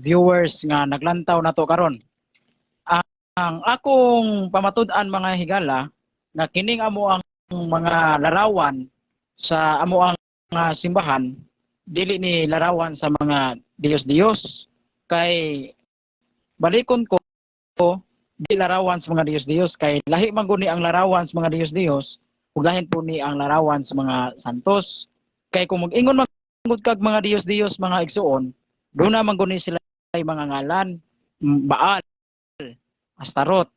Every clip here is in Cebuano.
Viewers nga naglantaw nato karon. Ang akong pamatud-an, mga higala, nga kining amo ang mga larawan sa amo ang mga simbahan dili ni larawan sa mga diyos-diyos, kay balikon ko, di larawan sa mga diyos-diyos kay lahi man guni ang larawan sa mga diyos-diyos ug lahin po ni ang larawan sa mga santos. Kay kung mag-ingon man gud kag mga diyos-diyos, mga igsuon, duna man guni sila ay mga ngalan: Baal, Astaroth,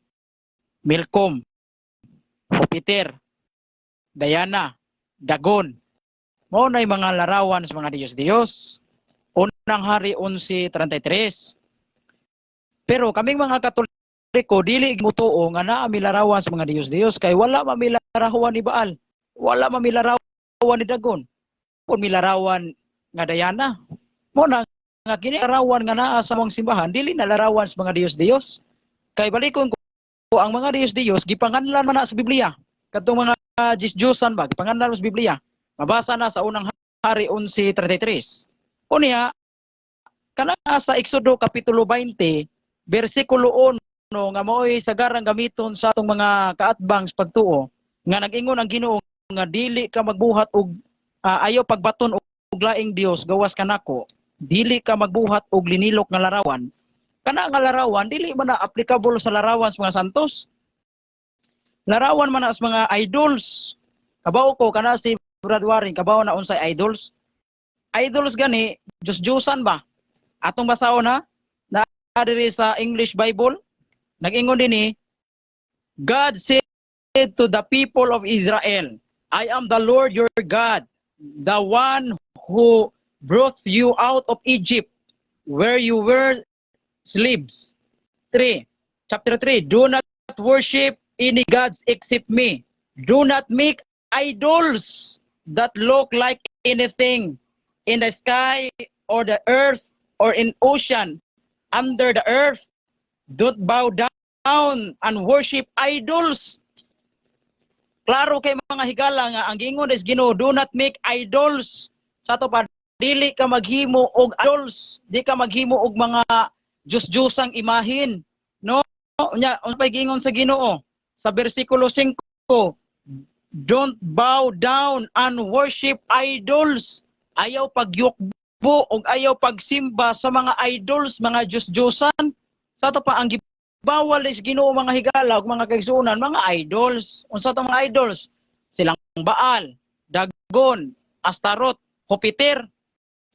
Milcom, Jupiter, Diana, Dagon. Mao na'y mga larawan sa mga diyos-diyos. Unang Hari 11:33. Pero kaming mga Katoliko dili mutuo nga naa mi larawan sa mga diyos-diyos kay wala man mi larawan ni Baal. Wala man mi larawan ni Dagon. Kung mi larawan nga Diana. Mao na nga kini larawan nga naa sa among simbahan dili na larawan sa mga diyos-diyos. Kay balikon ko, ang mga diyos-diyos gipanganlan man na sa Biblia. Kadtong mga Diyos-Diyosan ba, gipanganlan sa Biblia. Mabasa na sa Unang Hari 11:33. Unya, kana sa Exodo kapitulo 20, bersikulo 1 nga mao'y sagarang gamiton sa atong mga kaatbang sa pagtuo nga nag-ingon ang Ginoo nga dili ka magbuhat og ayaw pagbaton og laing Dios gawas kanako, dili ka magbuhat og linilok nga larawan. Kana nga larawan dili man na applicable sa larawan sa mga santos, larawan man na sa mga idols. Kabaw ko kana si Brad Warren, kabaw na unsay idols. Idols gani Diyos-Diyosan ba. Atong basahon na na diri sa English Bible. Nag-ingon dinhi, "God said to the people of Israel, 'I am the Lord your God, the one who brought you out of Egypt, where you were slaves.'" 3. Chapter 3, "Do not worship any gods except me. Do not make idols that look like anything in the sky or the earth or in ocean under the earth. Don't bow down and worship idols." Klaro kay, mga higala, nga ang giingon is Ginoo, "Do not make idols." Sa ato pa, dili ka maghimo og idols, di ka maghimo og mga Diyos-Diyosang imahin. No? Unya, unsa pay giingon sa Ginoo? Sa bersikulo 5, "Don't bow down and worship idols." Ayaw pagyukbo og ayaw pagsimba sa mga idols, mga Diyos-Diyosan. Sa ato pa, ang gibawal is Ginoo, mga higala ug mga kaigsuonan, mga idols. Unsa to mga idols? Silang Baal, Dagon, Astaroth, Jupiter.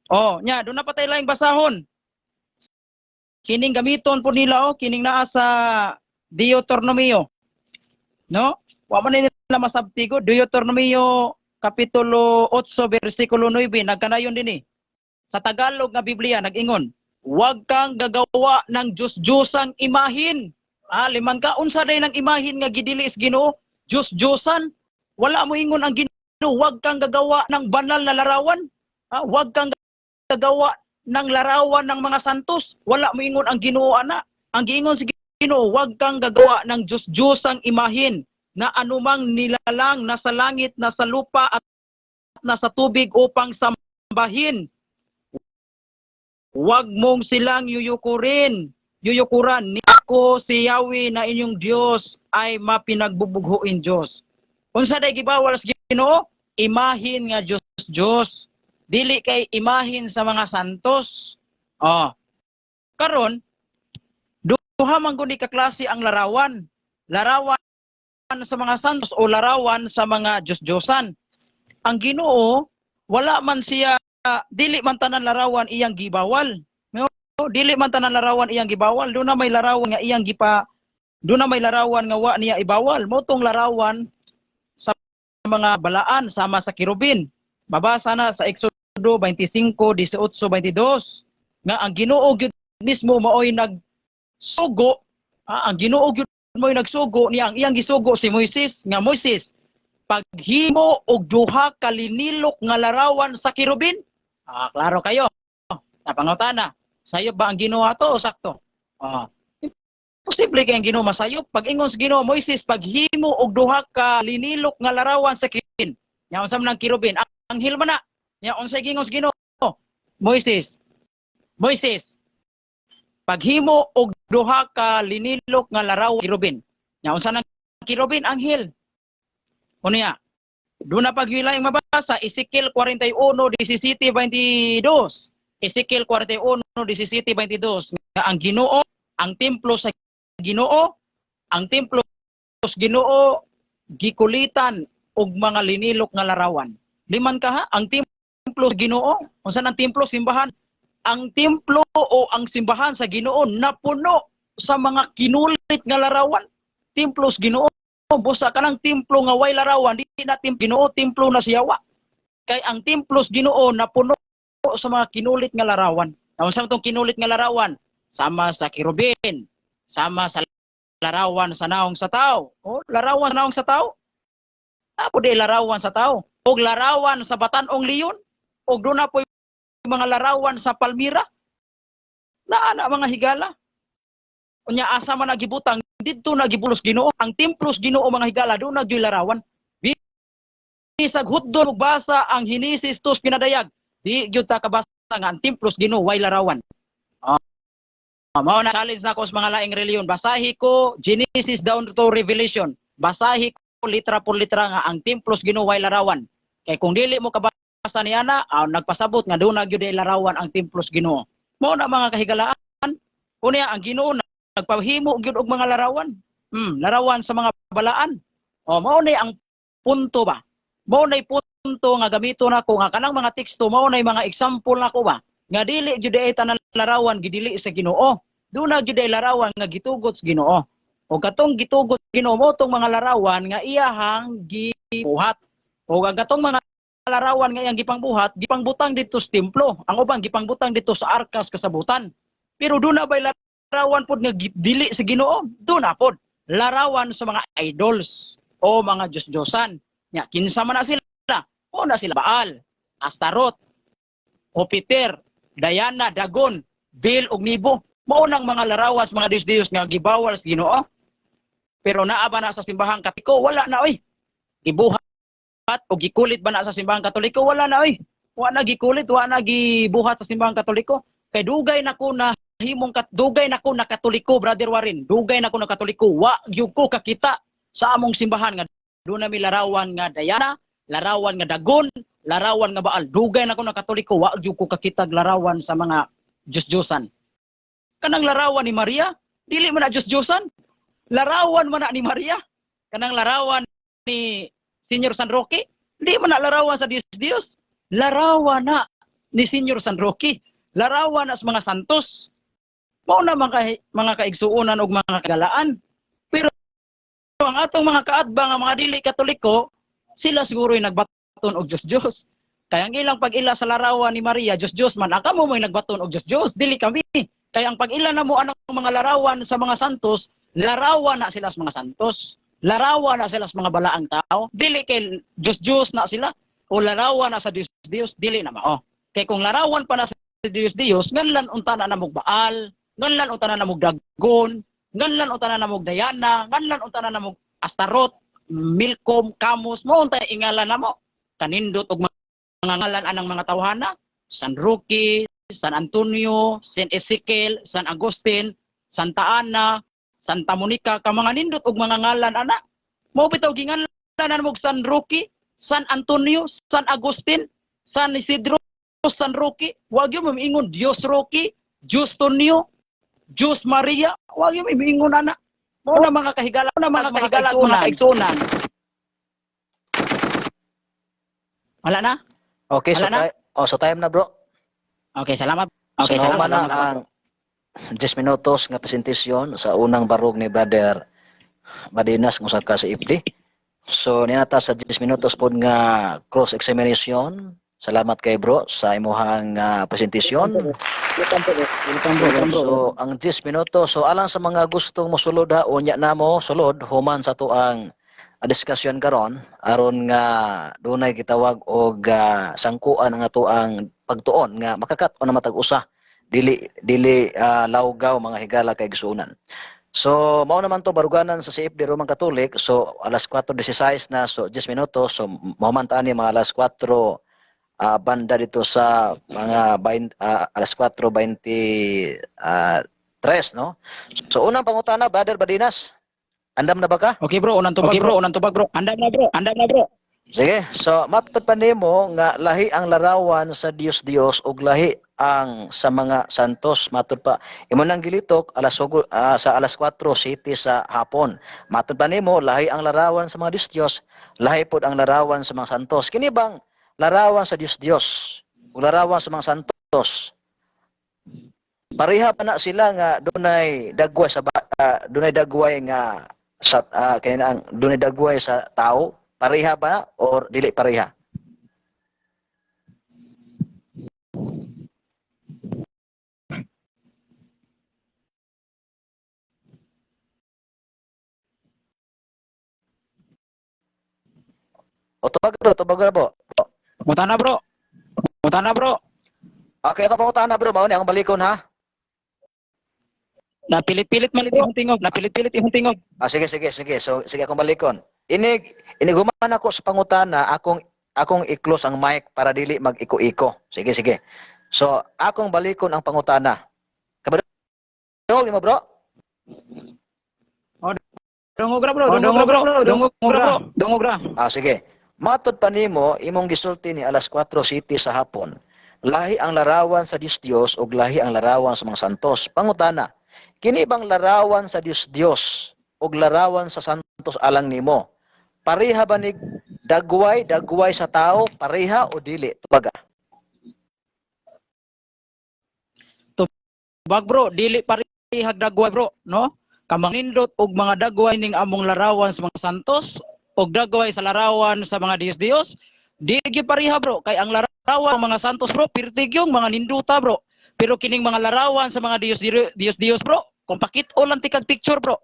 Oh, nya duna pa tay laing basahon. Kining gamiton po nila oh, kining naa sa Deuteronomio. No? Wa man nila masabti ko Deuteronomio kapitulo 8 bersikulo 9, nagkanayon dinhi. Sa Tagalog nga Biblia nag-ingon, "Huwag kang gagawa ng Diyos-Diyosang imahin." Ah, liman ka, unsa day ng imahin nga gidili is Ginoo? Diyos-Diyosan. Wala mo ingon ang Ginoo, huwag kang gagawa ng banal na larawan. Ah, huwag kang gagawa ng larawan ng mga santos. Wala mo ingon ang Ginoo ana. Ang giingon si Ginoo, "Huwag kang gagawa ng Diyos-Diyosang imahin na anumang nilalang nasa langit, nasa lupa at nasa tubig upang sambahin. Huwag mong silang yuyukurin. Yuyukuran. Ni ako si Yahweh na inyong Diyos ay mapinagbubughuin Diyos." Unsa day gibawal sa Ginoo? Imahin nga Diyos Diyos. Dili kay imahin sa mga santos. Oh. Karon, duha man guni ka klase ang larawan. Larawan sa mga santos o larawan sa mga Diyos-Diyosan. Ang Ginoo, wala man siya, dili man tanan larawan iyang gibawal. No? Dili man tanan larawan iyang gibawal. Duna may larawan nga wa niya ibawal. Mao tong larawan sa mga balaan sama sa kerubin. Mabasa na sa Exodo 25:18, 22 nga ang Ginoo gyud mismo maoy nagsugo, ang Ginoo gyud mo'y nagsugo niya, ang iyang gisugo si Moises nga, "Moises, paghimo og duha ka linilok nga larawan sa kerubin." Ah, klaro kayo. Napangutana, sayop ba ang Ginoo ato o sakto? Ah, posible kay ang Ginoo masayop. Pag ingon sa Ginoo, "Moises, paghimo og duha ka linilok nga larawan sa kerubin." Nya unsa man ang kerubin? Anghel man na. Nya unsay gingon sa Ginoo? "Moises, Moises, Paghimo og duha ka linilok nga larawan kerubin. Nya unsa nang kerubin? Anghel. Unya, duna pa gyud laing mabasa, Ezekiel 41:17-22. Ezekiel 41:17-22 nga ang Ginoo, ang templo sa Ginoo, ang templo sa Ginoo gikulitan og mga linilok nga larawan. Liman ka ha, ang templo sa Ginoo, unsa nang templo? Simbahan. Ang templo o ang simbahan sa Ginoo napuno sa mga kinulit nga larawan. Templo sa Ginoo, busa kanang templo nga way larawan, di na templo Ginoo, templo na siyawa. Kay ang templo sa Ginoo napuno sa mga kinulit nga larawan. Unsa man tong kinulit nga larawan? Sama sa kerubin, sama sa larawan sa naong sa tao. Oh, larawan sa naong sa tao. Apo di larawan sa tao. Og larawan sa batan-ong leon, og duna po mga larawan sa palmira. Naa na, mga higala. Unya asa man nagibutang didto nagibulos Ginoo. Ang templo sa Ginoo, mga higala, duna gyoy larawan. Bisag hutdon og basa ang Henesis 2 pinadayag, di gyud ta kabasa nga ang templo sa Ginoo way larawan. Oh, mao na challenge nako sa mga laing reliyon. Basahi ko Genesis down to Revelation. Basahi ko litra por litra nga ang templo sa Ginoo way larawan. Kay kung dili mo kabasa ni ana, nagpasabot nga duna gyud ay larawan ang templo sa Ginoo. Mao na, mga kahigalaan. Unya ang Ginoo nagpahimo gyud og mga larawan. Larawan sa mga balaan. O mao na ang punto ba? Mao na punto nga gamito nako nga kanang mga teksto, mao na mga example nako ba? Nga dili gyud ay tanan larawan gidili sa Ginoo. Duna gyud ay larawan nga gitugot sa Ginoo. O katong gitugot sa Ginoo mo tong mga larawan nga iyahang gibuhat. O ang katong mga larawan nga iyang gipangbuhat, gipangbutang dito sa templo. Ang uban gipangbutang dito sa arkas kasabutan. Pero duna bay larawan pod nga dili sa Ginoo? Duna pod. Larawan sa mga idols o mga Diyos-Diyosan. Nya kinsa man na sila? O na sila Baal, Astarot, Jupiter, Diana, Dagon, Baal ug Nebo. Mao nang mga larawan sa mga Diyos-Diyos nga gibawal sa Ginoo. Pero naa ba na sa simbahang Katoliko? Wala na oy. Gibuhat o gikulit ba na sa simbahang Katoliko? Wala na oy. Wa na gikulit, wa na gibuhat sa simbahang Katoliko. Kay dugay na ko na himong kat dugay na ko na Katoliko, Brother Warren. Dugay na ko na Katoliko. Wa gyud ko kakita sa among simbahan nga duna mi larawan nga Diana, larawan nga Dagon, larawan nga Baal. Dugay na ko na Katoliko, wa gyud ko kakitag larawan sa mga Diyos-Diyosan. Kanang larawan ni Maria, dili man na Diyos-Diyosan. Larawan man na ni Maria. Kanang larawan ni Senior San Roque, di man na larawan sa Diyos-Diyos. Larawan na ni Senior San Roque. Larawan na sa mga santos. Mao na mga kaigsuonan og mga kagalaan. Pero ang atong mga kaatbang nga mga dili Katoliko, sila siguro ay nagbaton og Diyos-Diyos. Kaya ang ilang pag-ila sa larawan ni Maria, Diyos-Diyos man, ang kamo mo'y nagbaton og Diyos-Diyos, dili kami. Kaya ang pag-ila na mo anang mga larawan sa mga santos, larawan na sila sa mga santos. Larawan na sila sa mga balaang tao. Dili kay Diyos-Diyos na sila o larawan na sa Diyos-Diyos, dili na mao. Kay kung larawan pa na sa Diyos-Diyos, nganlan unta na namog Baal, nganlan unta na namog Dagon, nganlan unta na namog Diana, nganlan unta na namog Astarot, Milcom, Kamos, mo unta ingalan namo. Kanindot og mga ngalan anang mga tawhana, San Roque, San Antonio, San Ezekiel, San Agustin, Santa Ana, Santa Monica, ka mga nindot og mga ngalan ana. Mao bitaw ginganlan mo San Roque, San Antonio, San Agustin, San Isidro, San Roque. Wag gyud mo Dios Roque, Dios Tonio, Dios Maria, wag gyud mo ana. Mao na mga kahigala, na mga kahigala at mga kaigsuonan. Wala na? Okay, so Wala na? Oh, so time na, bro. Okay, salamat. Okay, So salamat. nahuman na Salamat. ang 10 minutos nga presentasyon sa unang barog ni Brother Madinas kung sa ka sa IPD. So niya sa 10 minutos pod nga cross examination. Salamat kay bro sa imuhang presentasyon. Welcome bro. Welcome bro. Welcome, bro. So ang 10 minutos, so alang sa mga gustong mosulod ha, unya na mo sulod human sa atoang diskusyon karon aron nga dunay gitawag og sangkuan ang atoang pagtuon nga makakat-on na matag usa, dili dili lawgaw, mga higala kaigsuonan. So mao naman to baruganan sa CFD Roman Catholic. So alas 4:16 na, so 10 minutos, so mao man ta ani mga alas 4 banda dito sa mga 20, alas 4:20 3, no? So unang pangutana, Brother Badinas. Andam na ba ka? Okay bro, unang tubag. Okay bro, unang tubag bro. Andam na bro, andam na bro. Sige, so matod pa nimo nga lahi ang larawan sa Dios Dios ug lahi ang sa mga santos, matod pa imo nang gilitok alas sa alas 4 city sa hapon. Matod pa nimo lahi ang larawan sa mga Dios Dios, lahi pod ang larawan sa mga santos. Kini bang larawan sa Dios Dios ug larawan sa mga santos, pareha pa na sila nga dunay dagway sa dunay dagway nga sa kini ang dunay dagway sa tao? Pareha ba or dili pareha? O tubag bro, tubag bro. Mutana bro. Mutana bro. Okay, ako pangutana bro, mao ni akong balikon ha. Napilit-pilit man imong tingog, napilit-pilit imong tingog. Ah, sige, sige, sige. So, sige akong balikon. Inig, iniguman ako sa pangutana, akong akong i-close ang mic para dili mag-iko-iko. Sige, sige. So, akong balikon ang pangutana. Kabadong nimo bro? Dungog ra bro, dungog ra bro, dungog ra bro, dungog ra. Ah, sige. Matod pa nimo imong gisulti ni alas 4 city sa hapon. Lahi ang larawan sa Dios Dios ug lahi ang larawan sa mga santos. Pangutana, kini bang larawan sa Dios Dios ug larawan sa santos alang nimo? Pareha ba ni dagway, dagway sa tao, pareha o dili? Tubaga. Tubag bro, dili parehag dagway bro, no? Kamang nindot og mga dagway ning among larawan sa mga santos og dagway sa larawan sa mga Dios-Dios, di gyud pareha bro, kay ang larawan ng mga santos bro, pirti gyud mga ninduta bro. Pero kining mga larawan sa mga Dios Dios Dios bro, kung pakit-o lang tikag picture bro,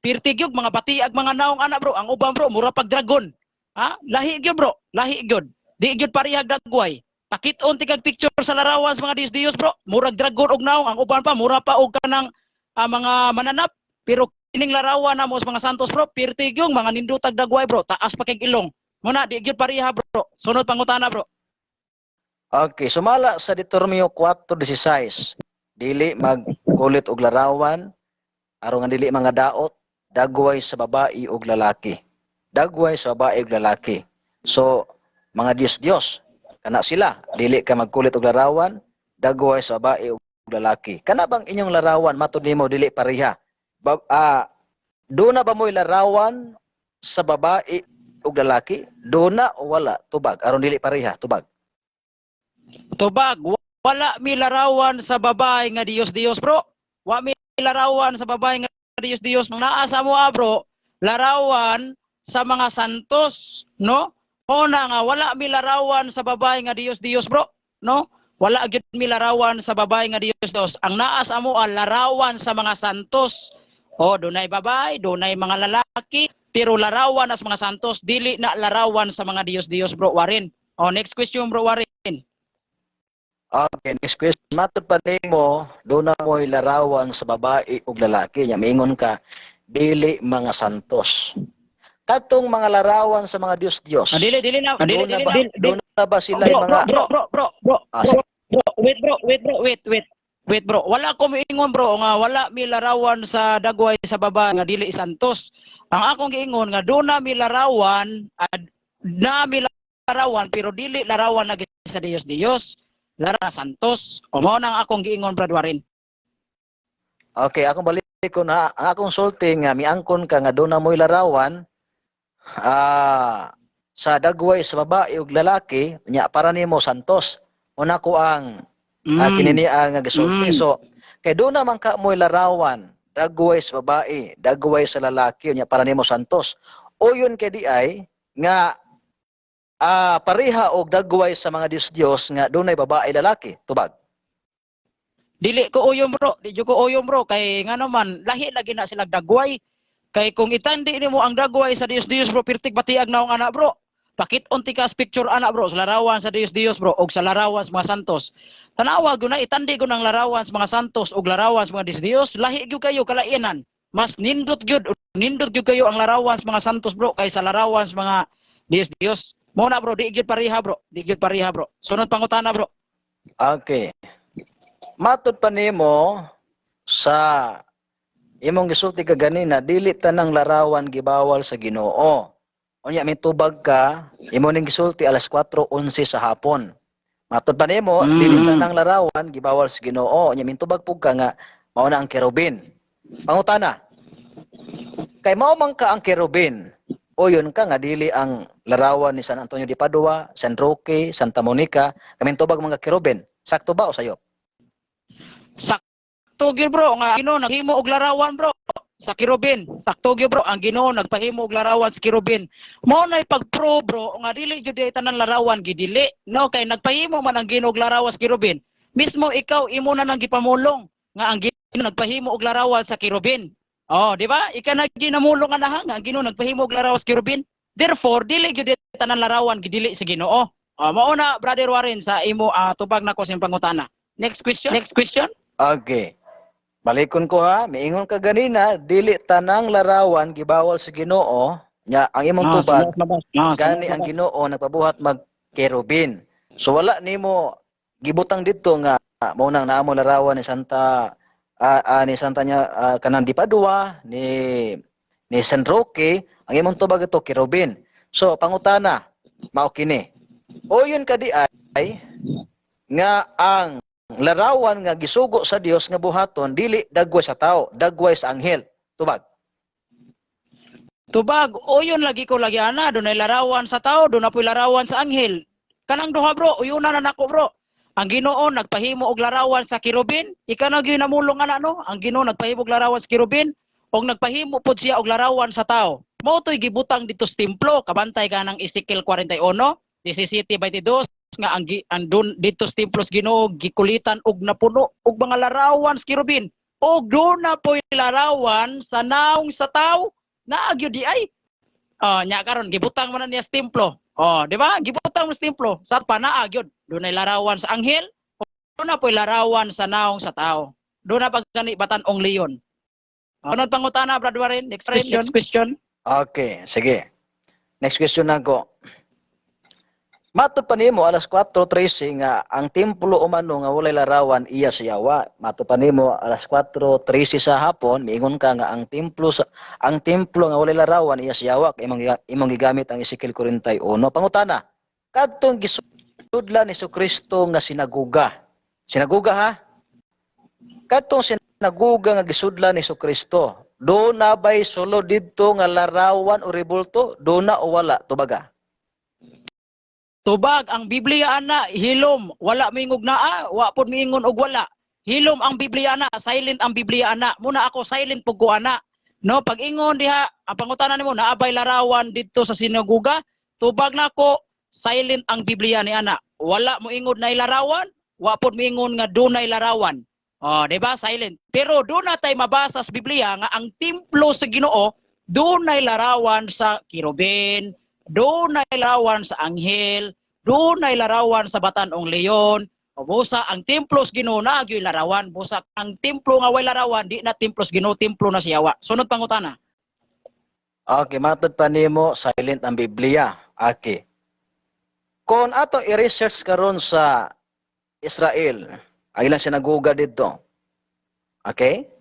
pirti gyud mga batiag mga naong ana bro, ang uban bro mura pag dragon. Ha? Lahi gyud bro, lahi gyud. Di gyud parehag dagway. Pakit-on tikag picture sa larawan sa mga Dios Dios bro, murag dragon og naong, ang uban pa mura pa og kanang mga mananap. Pero kining larawan namo sa mga santos bro, pirti gyud mga nindutag dagway bro, taas pa kay ilong. Muna di gyud pareha bro. Sunod pangutana bro. Okay, sumala sa Deuteronomio 4:16, dili magkulit og larawan aron nga dili mga daot, dagway sa babae og lalaki. Dagway sa babae og lalaki. So, mga Dios Dios kana sila, dili ka magkulit og larawan, dagway sa babae og lalaki. Kana bang inyong larawan matud nimo dili pareha? Ba, doon na ba mo'y larawan sa babae og lalaki? Doon na o wala? Tubag aron dili pareha, tubag. Tubag, wala mi larawan sa babae nga Dios Dios bro. Wa mi larawan sa babae nga Dios Dios. Nang naa sa mo bro, larawan sa mga santos, no? Mao na nga wala mi larawan sa babae nga Dios Dios bro, no? Wala gyud mi larawan sa babae nga Dios Dios. Ang naa sa amo larawan sa mga santos. O dunay babae, dunay mga lalaki, pero larawan as mga santos, dili na larawan sa mga Dios Dios bro, Warin. O next question bro, Warin. Okay, next question. Matod pa nimo, doon na mo'y larawan sa babae ug lalaki. Nya miingon ka, dili mga santos. Katong mga larawan sa mga Dios-Dios. Ah, dili dili na dili Doon na dili ba, dili, doon na ba sila bro, mga bro, bro, bro, bro, Ah, bro, sige. bro, wait bro, wait bro, wait, wait. Wait bro, wala ko miingon bro nga wala mi larawan sa dagway sa baba nga dili santos. Ang akong giingon nga doon na mi larawan, ad, na mi larawan pero dili larawan na sa Dios Dios, larawan santos. O mao nang akong giingon Brad Warin. Okay, akong balik ko na ang akong sulti nga miangkon ka nga doon na mo'y larawan sa dagway sa babae ug lalaki nya para nimo santos. Una ko ang kini niya nga gisulti. So, kay doon naman ka mo'y larawan, dagway sa babae, dagway sa lalaki, nya para nimo santos. O yun kay di ay nga pareha og dagway sa mga Dios-Dios nga dunay babae lalaki, tubag. Dili ko uyom bro, di jud ko uyom bro kay ngano man lahi lagi na sila dagway. Kay kung itandi nimo ang dagway sa Dios Dios bro, pirtig batiag naong ana bro. Pakit-on ti kas picture ana bro sa larawan sa Dios Dios bro og sa larawan sa mga santos. Tanawa gyud na itandi gyud ang larawan sa mga santos og larawan sa mga Dios Dios, lahi gyud kayo kalainan. Mas nindot gyud kayo ang larawan sa mga santos bro kaysa larawan sa mga Dios Dios. Mo na bro, di gyud pareha bro, di gyud pareha bro. Sunod pangutana bro. Okay. Matod pa nimo, Sa imong gisulti kaganina, dili tanang larawan gibawal sa Ginoo. Unya mitubag ka, imo ning gisulti alas 4:11 sa hapon. Matod pa nimo, dili tanang larawan gibawal sa Ginoo. Unya mitubag pug ka nga mao na ang kerubin. Pangutana. Kay mao man ka ang kerubin, o yun ka nga dili ang larawan ni San Antonio de Padua, San Roque, Santa Monica, kaming tubag mga kerubin. Sakto ba o sayop? Sakto gyud, bro, nga Ginoo naghimo og larawan, bro, sa kerubin. Sakto gyud, bro, ang Ginoo nagpahimo og larawan sa kerubin. Mao nay pag-prove, bro, nga dili gyud diay tanan larawan gidili. No, kay nagpahimo man ang Ginoo og larawan sa kerubin. Mismo ikaw, imo na nang gipamulong nga ang Ginoo nagpahimo og larawan sa kerubin. Oh, di ba? Ika na ginamulong nga nga ang Ginoo nagpahimo og larawan sa kerubin. Therefore, dili gyud diay tanan larawan gidili sa Ginoo. Oh, mao na, Brother Warren, sa imo tubag nako sa imong pangutana. Next question. Next question. Okay. Balikon ko ha, miingon ka ganina, dili tanang larawan gibawal sa Ginoo, nya ang imong tubag gani ang Ginoo nagpabuhat mag kerubin. So wala nimo gibutang didto nga mao nang naamo larawan ni Santa ni Santa niya kanang di Padua ni San Roque, ang imong tubag ito kerubin. So pangutana mao kini. O yun ka di ay nga ang larawan nga gisugo sa Dios nga buhaton dili dagway sa tao, dagway sa anghel. Tubag. Tubag, uyon lagi ko lagi ana, dunay larawan sa tao, doon na po'y larawan sa anghel. Kanang duha, bro, uyon na nako, bro. Ang Ginoo nagpahimo og larawan sa kerubin, ikaw na gyud namulong ana, no? Ang Ginoo nagpahimo og larawan sa kerubin, og nagpahimo pod siya og larawan sa tao. Mao to'y gibutang dito sa templo, kabantay ka ng Ezekiel 41, 17:22 nga ang dun, dito sa templo sa Ginoo gikulitan og napuno og mga larawan sa kerubin. Og doon na po'y larawan sa naong sa tao. Naa gyud di ay. Oh, nya karon gibutang man na niya sa templo. Oh, di ba? Gibutang mo sa templo. Sa pa naa gyud. Dunay larawan sa anghel, doon na po'y larawan sa naong sa tao. Doon na pagkani batan-ong leon. Oh, sunod pangutana, Brad Warren. Next question. Next question. Okay, sige. Next question na ko. Matod pa nimo alas 4:13 nga ang templo umano nga walay larawan iya sa yawa. Matod pa nimo alas 4:13 sa hapon, miingon ka nga ang templo nga walay larawan iya sa yawa kay imong gigamit ang Ezekiel 41. Pangutana, kadtong gisudlan ni Kristo nga sinaguga. Sinaguga ha? Kadtong sinaguga nga gisudlan ni Kristo, do na bay sulod didto nga larawan o rebulto? Do na o wala? Tubaga. Tubag ang Biblia ana hilom, wala miingog naa, wa pod miingon og wala. Hilom ang Biblia ana, silent ang Biblia ana. Muna ako silent pug ko ana. No, pag ingon diha, ang pangutana nimo, naabay larawan didto sa sinaguga? Tubag nako, silent ang Biblia ni ana. Wala mo ingod na larawan, wa pod miingon nga dunay larawan. Oh, di ba? Silent. Pero doon na tay mabasa sa Biblia nga ang templo sa Ginoo dunay larawan sa kerubin, dunay larawan sa anghel, dunay larawan sa batan-ong leon. O busa ang templo sa Ginoo na gyud larawan, busa ang templo nga way larawan di na templo sa Ginoo, templo na siyawa. Sunod pangutana. Okay, matod pa nimo silent ang Biblia. Okay. Kung ato i-research karon sa Israel, ang ilang sinaguga didto. Okay?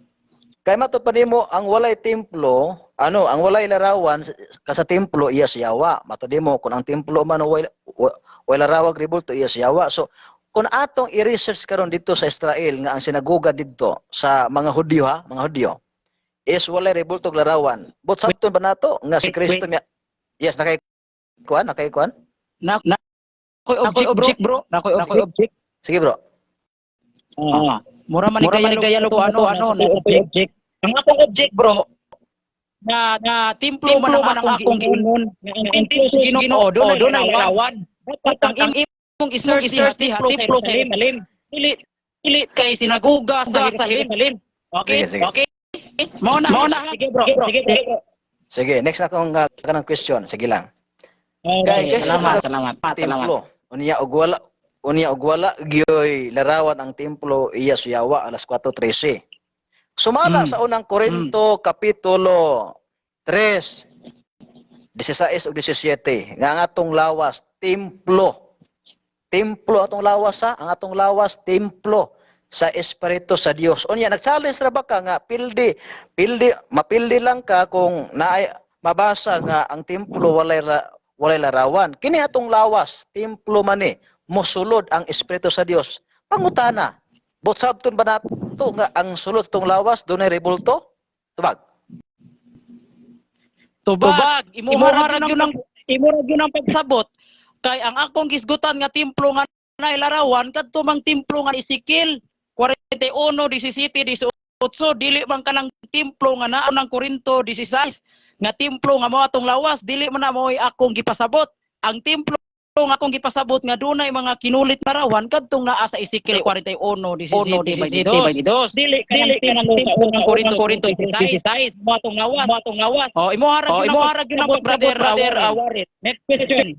Kay matod pa nimo ang walay templo, ano, ang walay larawan ka sa templo iya siyawa. Matod nimo kung ang templo man way larawag rebulto iya siyawa. So kung atong i-research karon dito sa Israel nga ang sinaguga didto sa mga Hudyo ha, mga Hudyo is walay rebulto og larawan. But sabton ba nato nga si Wait, Kristo miya? Yes, nakay kuan, nakay kuan? Na ako'y object, object, bro. Nakoy object. Sige, bro. Ah. Mura man ni dialog to ano ano na object. Ang akong object, bro, na templo man ang akong giingon nga ang templo sa Ginoo dunay larawan. Dapat ang imong i-search diha templo sa Jerusalem. Dili dili kay sinaguga sa Jerusalem. Okay? Sige, sige. Okay. Mao na, mao na. Sige, bro. Sige, bro. Sige, next na akong kanang question. Sige lang. Okay, Kay guys, salamat, salamat. Salamat. Templo. Unya og wala gyoy larawan ang templo iya suyawa alas 4:13. Sumala sa Unang Korinto kapitulo 3 16 ug 17 nga ang atong lawas templo. Templo atong lawas ha, ang atong lawas templo. Sa Espiritu sa Dios. Unya nag-challenge ra ba ka nga pildi pildi mapildi lang ka kung naay mabasa nga ang templo walay larawan. Kini atong lawas, templo man ni, mosulod ang Espiritu sa Dios. Pangutana, buot sabton ba nato nga ang sulod tong lawas dunay rebulto? Tubag. Tubag, imuha ra gyud ang imo ra gyud ang pagsabot kay ang akong gisgutan nga templo nga naay larawan kadto mang templo nga Ezekiel 41:17 18, dili man kanang templo nga naa ng Korinto 16 nga templo nga mao atong lawas. Dili man na mao'y akong gipasabot. Ang templo nga akong gipasabot nga dunay mga kinulit na larawan kadtong naa sa Ezekiel 41 17 22. Dili kanang templo sa unang Korinto Korinto 16 mao atong lawas. Oh, imo ra gyud, imo ra gyud ang brother Warren. Next question.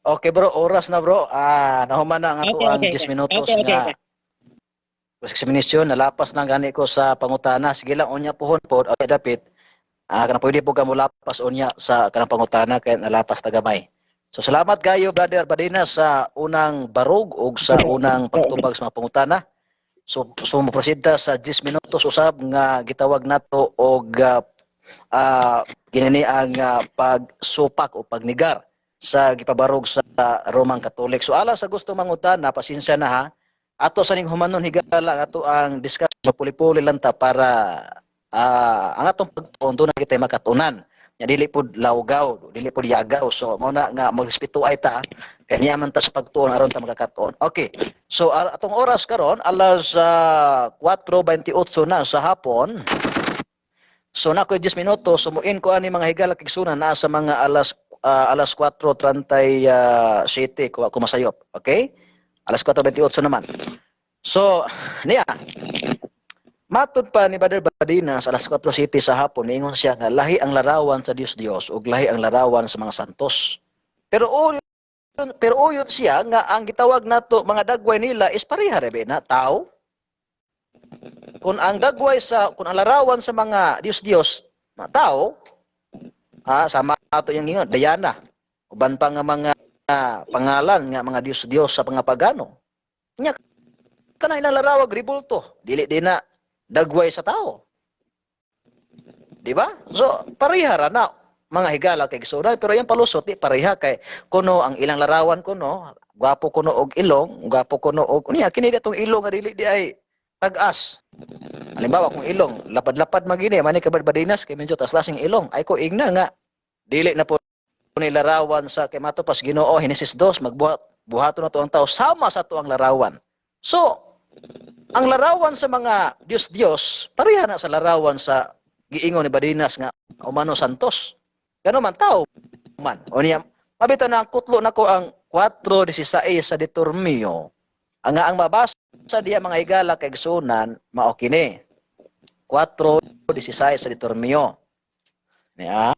Okay bro, oras na, bro. Ah, nahuman na ang ato ang 10 minutos nga examination, nalapas na gani ko sa pangutana. Sige lang, unya pohon pod, okay dapit. Ah, kanang pwede po ka molapas unya sa kanang pangutana kay nalapas ta gamay. So salamat kayo, Brother Badinas, sa unang barog ug sa unang pagtubag sa mga pangutana. So mo-proceed ta sa 10 minutos usab nga gitawag nato og ginini ang pagsupak o pagnigar sa gipabarog sa Roman Catholic. So alang sa gusto mangutana, pasensya na ha. Ato sa ning humanon, higala, ang ato ang discuss, mapuli-puli lang ta para ang atong pagtuon doon na kita makatunan. Nya dili pud lawgaw, dili pud yagaw. So mao na nga magrespeto ay ta kay niya man ta sa pagtuon aron ta makakatuon. Okay. So atong oras karon alas 4:28 na sa hapon. So na ko 10 minuto, sumuin ko ani, mga higala kigsunan, naa sa mga alas 4:37 ko ako masayop. Okay? Alas 4:28 naman. So, niya, matud pa ni Brother Badinas, alas 4 City sa hapon, niingon siya nga lahi ang larawan sa Dios Dios ug lahi ang larawan sa mga santos. Pero uyon siya nga ang gitawag nato mga dagway nila is pareha ra na tao. Kung ang larawan sa mga Dios Dios mga tao, sama ato yung ingon Diana, uban pa nga mga pangalan nga mga Dios Dios sa mga pagano. Nya kanang ilang larawag ribulto, dili din na dagway sa tao. Di ba? So, pareha ra na, mga higala kay gisuray, pero yung palusot di pareha kay kuno ang ilang larawan kuno gwapo kuno og ilong, gwapo kuno og niya kini datong ilong nga dili di ay tag-as. Halimbawa, kung ilong lapad-lapad magini man ni kabadbadinas kay medyo tas-tasing ilong ay ko ingna nga dili na po ni larawan sa kay mato pas Ginoo Henesis 2 magbuhat buhaton na to ang tao sama sa to ang larawan. So ang larawan sa mga Dios Dios pareha na sa larawan sa giingon ni Badinas nga umano santos. Gano man tao man. O niya mabita na ang kutlo nako ang 4:16 sa Deuteronomio. Ang mabasa diya, mga higala kay igsunan, mao kini. 4:16 sa Deuteronomio. Niya.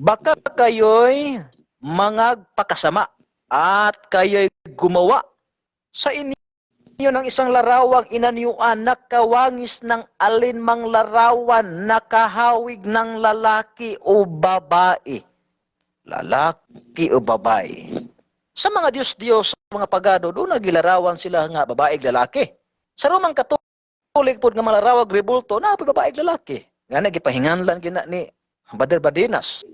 Baka kayo'y mangagpakasama at kayo'y gumawa sa inyo ng isang larawang inanyuan na kawangis ng alinmang larawan na kahawig ng lalaki o babae. Lalaki o babae. Sa mga Diyos-Diyos, sa mga pagano, doon nagilarawan sila nga babae lalaki. Sa Roman Catholic pod nga malarawag rebulto, na babae lalaki. Nga nagipahinganlan gina ni Brother Badinas.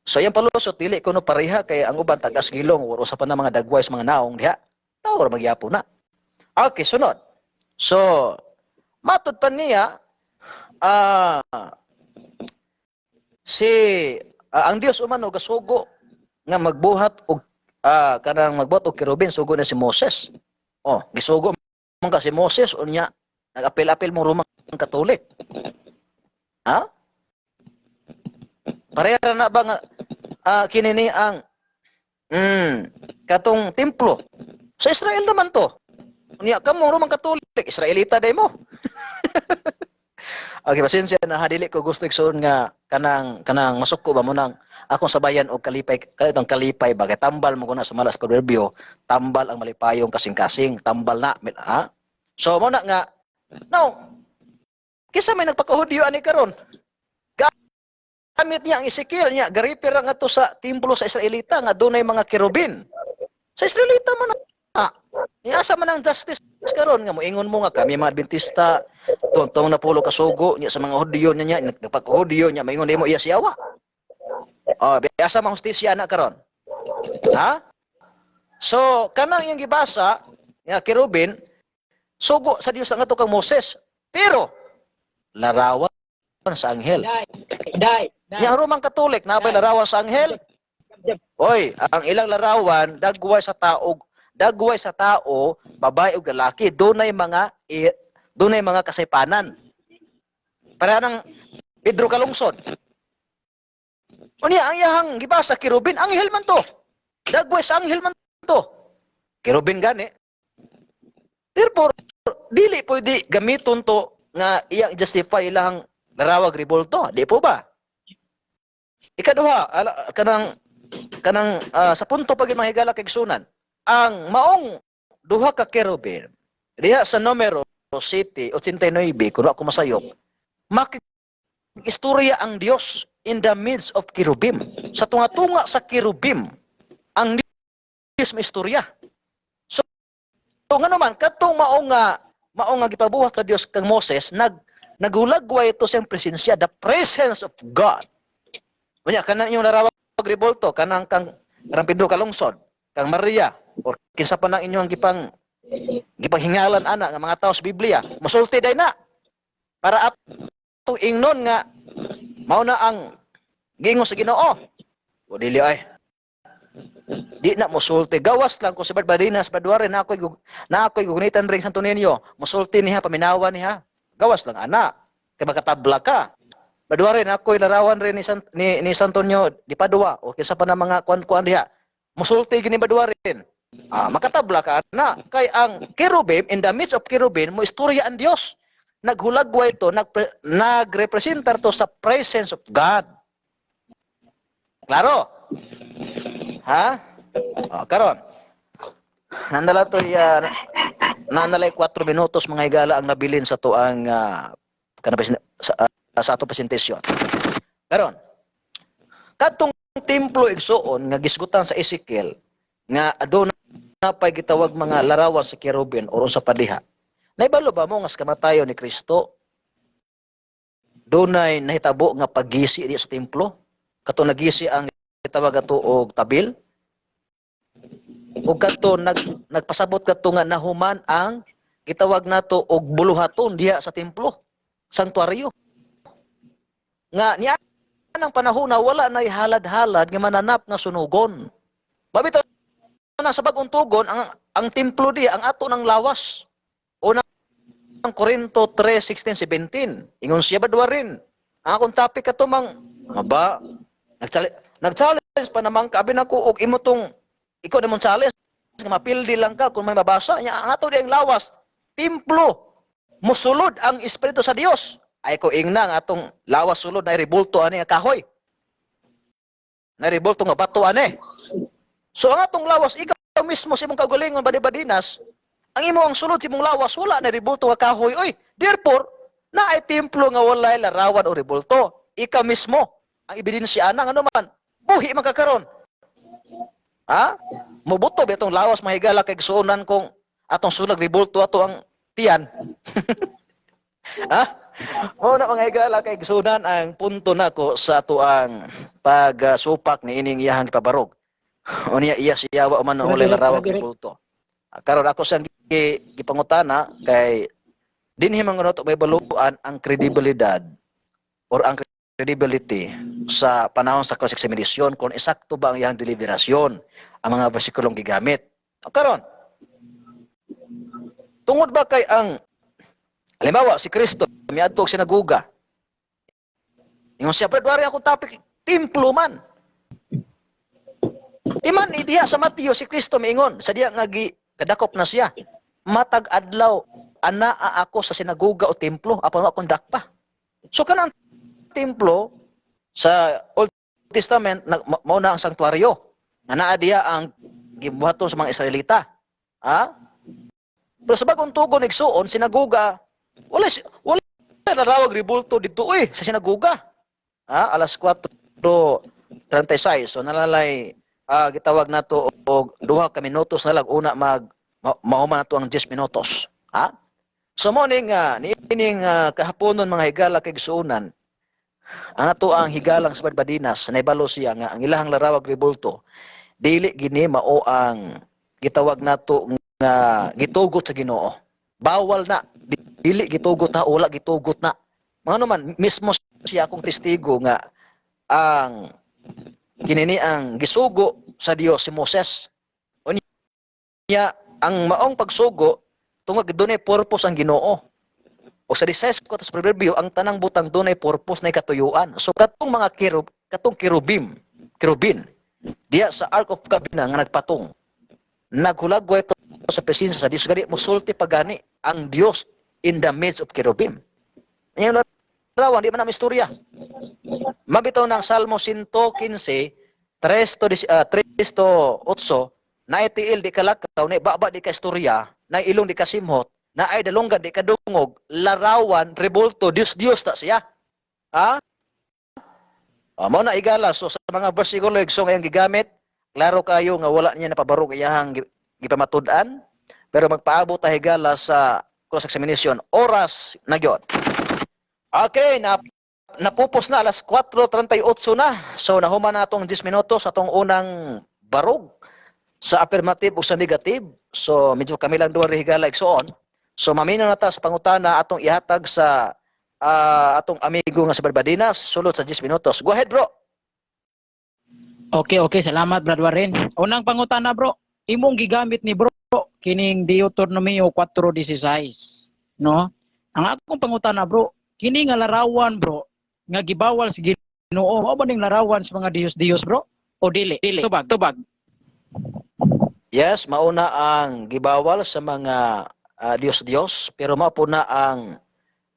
So iyang palusot dili kuno pareha kay ang uban tagas gilong uro sa pa na mga dagway sa mga naong diha. Tao ra magyapon na. Okay, sunod. So, matud pa niya si ang Dios umano gasugo nga magbuhat og kanang magbuhat og kerubin, sugo na si Moses. Oh, gisugo man ka si Moses, unya nag-apil-apil mo Roman Catholic. Ha? Pareha na ba nga kini ni ang katong templo sa Israel naman to. Unya kamo Roman Catholic, Israelita day mo. Okay, pasensya na ha, dili ko gusto igsoon nga kanang masuko ba mo nang akong sabayan og kalipay, kanitong kalipay ba kay tambal mo kuna sa malas proverbio, tambal ang malipayong kasing-kasing, tambal na ha. So mo na nga now kisa may nagpakahudyo ani karon. Gamit niya ang Ezekiel niya, garipir nga to sa templo sa Israelita nga dunay mga kerubin. Sa Israelita man na. Asa man ang justice karon nga moingon mo nga kami mga Adventista tuong napulo ka sugo niya sa mga Hudyo niya niya nagpaka-Hudyo niya, maingon nimo iya siyawa. Oh, asa man hustisya na karon? Ha? So, kanang iyang gibasa nga kerubin, sugo sa Dios ang ato kang Moses. Pero larawan sa anghel. Dai, dai, dai. Nya Roman Catholic na bay larawan sa anghel? Oy, ang ilang larawan dagway sa tao, babae ug lalaki, dunay mga kasaypanan. Para nang Pedro Calungsod. Unya ang iyahang gibasa kerubin, anghel man to. Dagway sa anghel man to. Kerubin gani. Therefore, dili pwede gamiton to nga iyang justify ilang larawag rebulto. Di po ba? Ikaduha, ala, kanang kanang sa punto pag mga higala kay igsunan, ang maong duha ka kerubin diha sa Numero 7:89, kuno ako masayop, makig-istorya ang Dios in the midst of kerubim. Sa tunga-tunga sa kerubim, ang Dios may istorya. So ngano man katong mao nga gipabuhat sa Dios kang Moses, naghulagway ito siyang presensya, the presence of God. Unya kanang inyong larawag rebulto, kanang kang kanang Pedro Calungsod, kang Maria, or kinsa pa nang inyong gipanghingalan ana nga mga tao sa Biblia, musulti day na para atong ingnon nga mao na ang giingon sa Ginoo. O dili ay. Di na musulti. Gawas lang kung si Barbadinas, Badwari, na ako'y gugunitan ring Santo Niño. Musulti niya, paminawa niya. Gawas lang, ana. Kay makatabla ka. Badwari, na ako'y larawan rin ni Santo Niño di Padua. O kinsa pa na mga kuan-kuan diha. Musulti gini Badwarin. Ah, makatabla ka na. Kay ang kerubim, in the midst of kerubim, mo istorya ang Dios. Naghulagway ito, nagrepresentar to sa presence of God. Klaro? Ha? O, karon. Nandala to ya nandalay 4 minutos, mga higala, ang nabilin sa tuang sa ato presentasyon. Karon. Katong templo, igsuon, nga gisgutan sa Ezekiel nga aduna pay gitawag mga larawan sa kerubin or unsa pa diha. Naibalo ba mo nga sa kamatayon ni Kristo dunay nahitabo nga paggisi di sa templo? Kato nagisi ang gitawag ato og tabil ug kadto nagpasabot kadto nga nahuman ang gitawag nato og buluhaton diha sa templo, santuario, nga niya nang panahon na wala na halad-halad nga mananap nga sunugon. Babitaw na sa bagong tugon ang templo diha ang ato ng lawas. Una ang Korinto 3:16 17. Ingon siya badwarin. Ang akong topic kato mang maba nag-challenge pa naman kabi nako og imo tong ikaw namong challenge nga mapildi lang ka kung may mabasa nya ang ato diyang lawas templo, musulod ang espiritu sa Dios. Ay ko ingna ang atong lawas sulod na rebulto ani nga kahoy, na rebulto nga bato ani. So ang atong lawas, ikaw mismo sa imong kaugalingon, badi-badinas, ang imo ang sulod sa imong lawas wala na rebulto nga kahoy, oy. Therefore, na ay templo nga walay larawan o rebulto. Ikaw mismo ang ebidensya ana, ngano man buhi man ka karon. Ha, mubuto ba itong lawas, mahigala kay gisuonan, kung atong sulag rebulto ato ang tiyan? Ha? Mao na, mga higala kay gisuonan, ang punto nako sa ato ang pagsupak ni ining iyahang gipabarog. Unya iya siya wa man walay larawag rebulto. Karon ako siyang gipangutana kay dinhi man to may baluan ang kredibilidad or ang credibility sa panahon sa cross-examination kung esakto ba ang iyang deliberasyon, ang mga versikulong gigamit. O karon, tungod ba kay ang halimbawa si Kristo miadto og sinaguga. Ingon siya, "Brad, wari akong topic, templo man." Di man diha sa Mateo si Kristo miingon sa diya nga gi kadakop na siya. "Matag adlaw anaa ako sa sinaguga o templo apan wa akong dakpa." So kanang templo sa Old Testament mao na ang sanktuaryo nga naa diha ang gibuhaton sa mga Israelita. Ha? Pero sa bagong tugon, igsuon, sinaguga, wala narawag rebulto dito eh sa sinaguga. Ha? Alas 4:36. So nalalay gitawag nato Og 2 ka minutos na lang una mahuman nato ang 10 minutos. Ha? So mo ning niining kahaponon, mga higala kay gisuonan, ang ato ang higalang sa Barbadinas, naibalo siya nga ang ilahang larawag rebulto dili gini mao ang gitawag nato nga gitugot sa Ginoo. Bawal na, dili gitugot ha, wala gitugot na. Mga naman mismo siya akong testigo nga ang kinini ang gisugo sa Dios si Moses. Unya ang maong pagsugo tungod dunay purpose ang Ginoo. O sa 16 ko sa Proverbio, ang tanang butang dunay purpose na katuyuan. So katong mga kerub, katong kerubim, kerubin diya sa Ark of Covenant nga nagpatong, naghulagway to sa presensya sa Dios. Gani musulti pagani ang Dios in the midst of kerubim. Ngayon larawan, di man na istorya. Mabitaw ng Salmo 115, 3 to, 3 to 8, na tiil di ka lakaw, na baba di ka istorya, na ilong di ka simhot, na ay dalunggan di ka dungog, larawan, rebulto, Dios Dios ta siya. Ha? Oh, mao na, igala. So sa mga versikulo, so ngayong gigamit, klaro kayo nga wala niya napabarog iyahang gipamatud-an, pero magpaabot ta, higala, sa cross examination. Oras na gyud. Okay, na napupos na, alas 4:38 na. So nahuman na atong 10 minutos atong unang barog sa affirmative o sa negative. So medyo kami lang duha ri, higala, igsoon. So maminaw na ta sa pangutana atong ihatag sa atong amigo nga sa Barbadinas sulod sa 10 minutos. Go ahead, bro. Okay. Salamat, Brad Warren. Unang pangutana, bro. Imong gigamit ni bro kining Deuteronomio 4:16, no? Ang akong pangutana, bro, kini nga larawan, bro, nga gibawal sa Ginoo, mao ba ning larawan sa mga Diyos-Diyos, bro? O dili? Dili. Tubag, tubag. Yes, mauna ang gibawal sa mga Diyos-Diyos, pero mao po na ang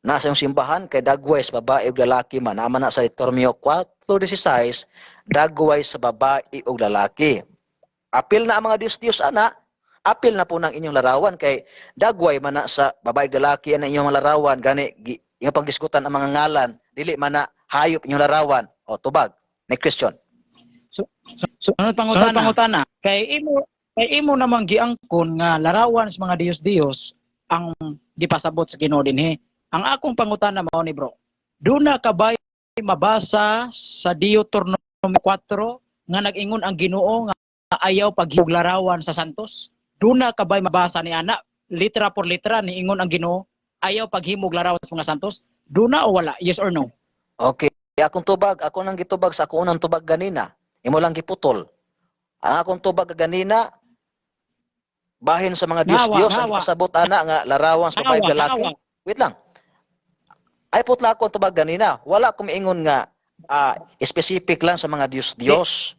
nasa yung simbahan kay dagway sa babae ug lalaki man. Ama na sa Deuteronomio 4:16, dagway sa babae ug lalaki. Apil na ang mga Diyos-Diyos ana, apil na po ng inyong larawan kay dagway man na sa babae ug lalaki ang inyong larawan, gani inyong panggisgutan ang mga ngalan, dili man na hayop inyong larawan. O tubag. Next question. Sunod pangutana. Sunod pangutana. Kay imo namang giangkon nga larawan sa mga Diyos-Diyos ang gipasabot sa Ginoo dinhi. Ang akong pangutana mao ni, bro. Duna ka ba mabasa sa Deuteronomio 4 nga nag-ingon ang Ginoo nga ayaw paghimog larawan sa santos? Duna ka ba mabasa ni ana, litra por litra, niingon ang Ginoo ayaw paghimog larawan sa mga santos? Duna o wala? Yes or no? Okay, akong tubag, ako nang gitubag sa akong unang tubag ganina. Imo lang giputol. Ang akong tubag ganina bahin sa mga Nawa, Diyos-Diyos ang nawa. pasabot ana nga larawan sa babae ug Nawa, lalaki. nawa. Wait lang. Ay putla ko ang tubag ganina. Wala ko miingon nga specific lang sa mga Diyos-Diyos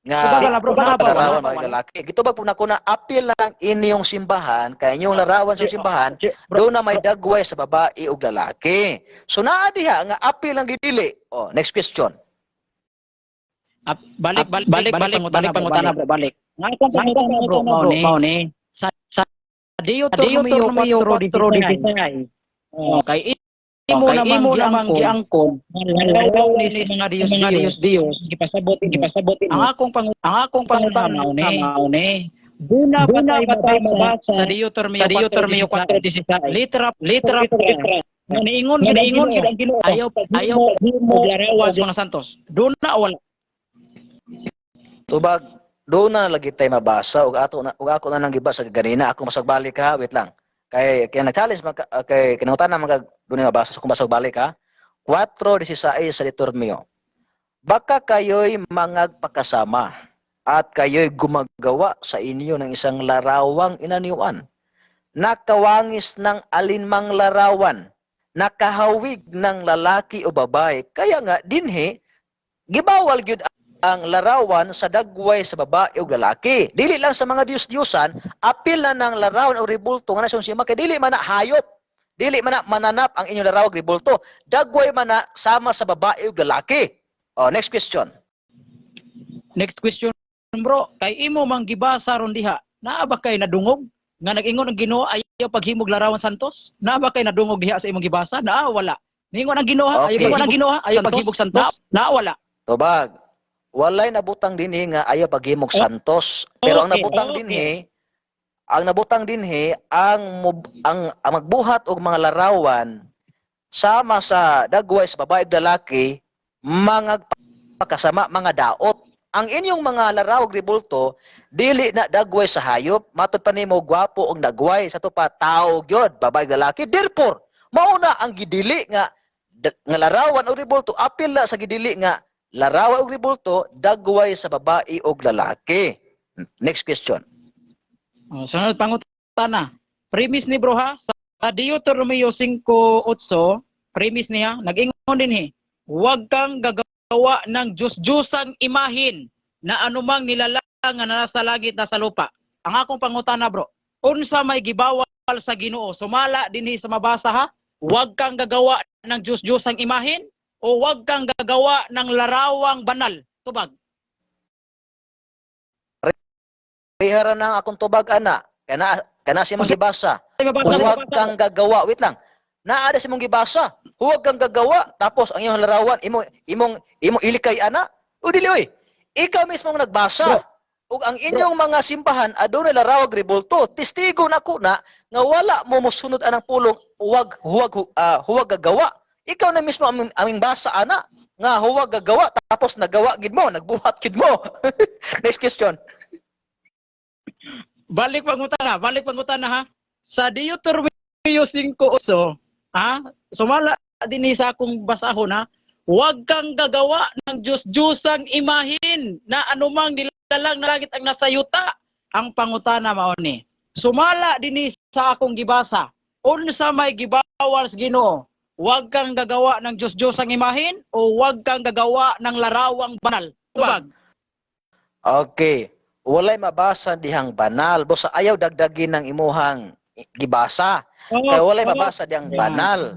nga Tubag lang, bro. Nawa, larawan nawa. mga lalaki. Gitubag po nako na apil lang inyong simbahan kay inyong larawan sa simbahan Bro, doon na may dagway sa babae ug lalaki. So naa diha nga apil ang gidili. Oh, next question. Balik, balik, balik, balik, balik, pangutana, bro, balik. Nga akong pangutana, bro, mao ni sa Deuteronomio 4:16. Oh, kay imo namang giangkon larawan ni sa mga Diyos mga Diyos Diyos gipasabot. Ang akong pangutana mao ni duna ba tay mabasa sa Deuteronomio 4:16, litra litra nga niingon gid ang Ginoo ayaw paghimog larawan sa mga santos? Duna o wala? Tubag, doon na lagi tayo mabasa ug ato na ug ako na nang gibasa ganina. Ako masagbalik ha, wait lang. Kay kay nag-challenge man kay kinangutana man kag doon na mabasa, so kung basag balik ha. 4:16 sa Deuteronomio. Baka kayo'y mangagpakasama at kayo'y gumagawa sa inyo ng isang larawang inaniwan. Nakawangis ng alinmang larawan, nakahawig ng lalaki o babae. Kaya nga dinhi gibawal gyud ang larawan sa dagway sa babae o lalaki. Dili lang sa mga Diyos-Diyosan, apil na ng larawan o rebulto nga nasyon siya kay dili man na hayop. Dili man na mananap ang inyong larawan o rebulto. Dagway man na sama sa babae o lalaki. Oh, next question. Next question, bro, kay imo mang gibasa ron diha, naa ba kay nadungog nga nag-ingon ang Ginoo ayaw paghimog larawan santos? Naa ba kay nadungog diha sa imong gibasa? Naa wala? Ningon ang Ginoo ayaw paghimog ang Ginoo ayaw paghimog santos? Naa wala? Tubag. Walay nabutang dinhi nga ayaw paghimog santos. Pero ang nabutang dinhi, ang nabutang dinhi ang magbuhat og mga larawan sama sa dagway sa babae ug lalaki, mga pakasama, mga daot. Ang inyong mga laraw og rebulto dili na dagway sa hayop, matud pa nimo gwapo og dagway sa to pa, tao gyud, babae ug lalaki. Therefore, mao na ang gidili nga larawan og rebulto, apil na sa gidili nga larawan og rebulto, dagway sa babae og lalaki. Next question. Oh, sunod pangutana. Premise ni bro ha, sa Deuteronomio 5:8, premise niya, nag-ingon dinhi, "Huwag kang gagawa ng Diyos-Diyosang imahin na anumang nilalang nga nasa langit, nasa lupa." Ang akong pangutana, bro, unsa may gibawal sa Ginoo sumala dinhi sa mabasa ha? Huwag kang gagawa ng Diyos-Diyosang imahin o huwag kang gagawa ng larawang banal? Tubag. Rihara na ang akong tubag ana. Kana kana si mong gibasa. Ay, mabasa. Huwag kang gagawa. Wait lang. Naa sa mong gibasa. Huwag kang gagawa tapos ang iyong larawan imong imong imong ilikay ana. O dili oy. Ikaw mismo ang nagbasa. Ug ang inyong mga simbahan adunay larawag rebulto. Testigo nako na nga wala mo mosunod anang pulong huwag gagawa. Ikaw na mismo aming, aming basa ana nga huwag gagawa, tapos nagawa gid mo, nagbuhat gid mo. Next question. Balik pangutana, balik pangutana ha. Sa Deuteronomio 5:8, ha, sumala dinhi sa akong basahon ha, "Huwag kang gagawa ng Diyos-Diyosang imahin na anumang nilalang na langit ang nasa yuta." Ang pangutana mao ni, sumala dinhi sa akong gibasa, unsa may gibawal sa Ginoo? Huwag kang gagawa ng Diyos-Diyosang imahin o huwag kang gagawa ng larawang banal? Tubag. Okay. Walay mabasa dihang banal. Busa ayaw dagdagin ng imuhang gibasa. Kaya walay mabasa dihang banal.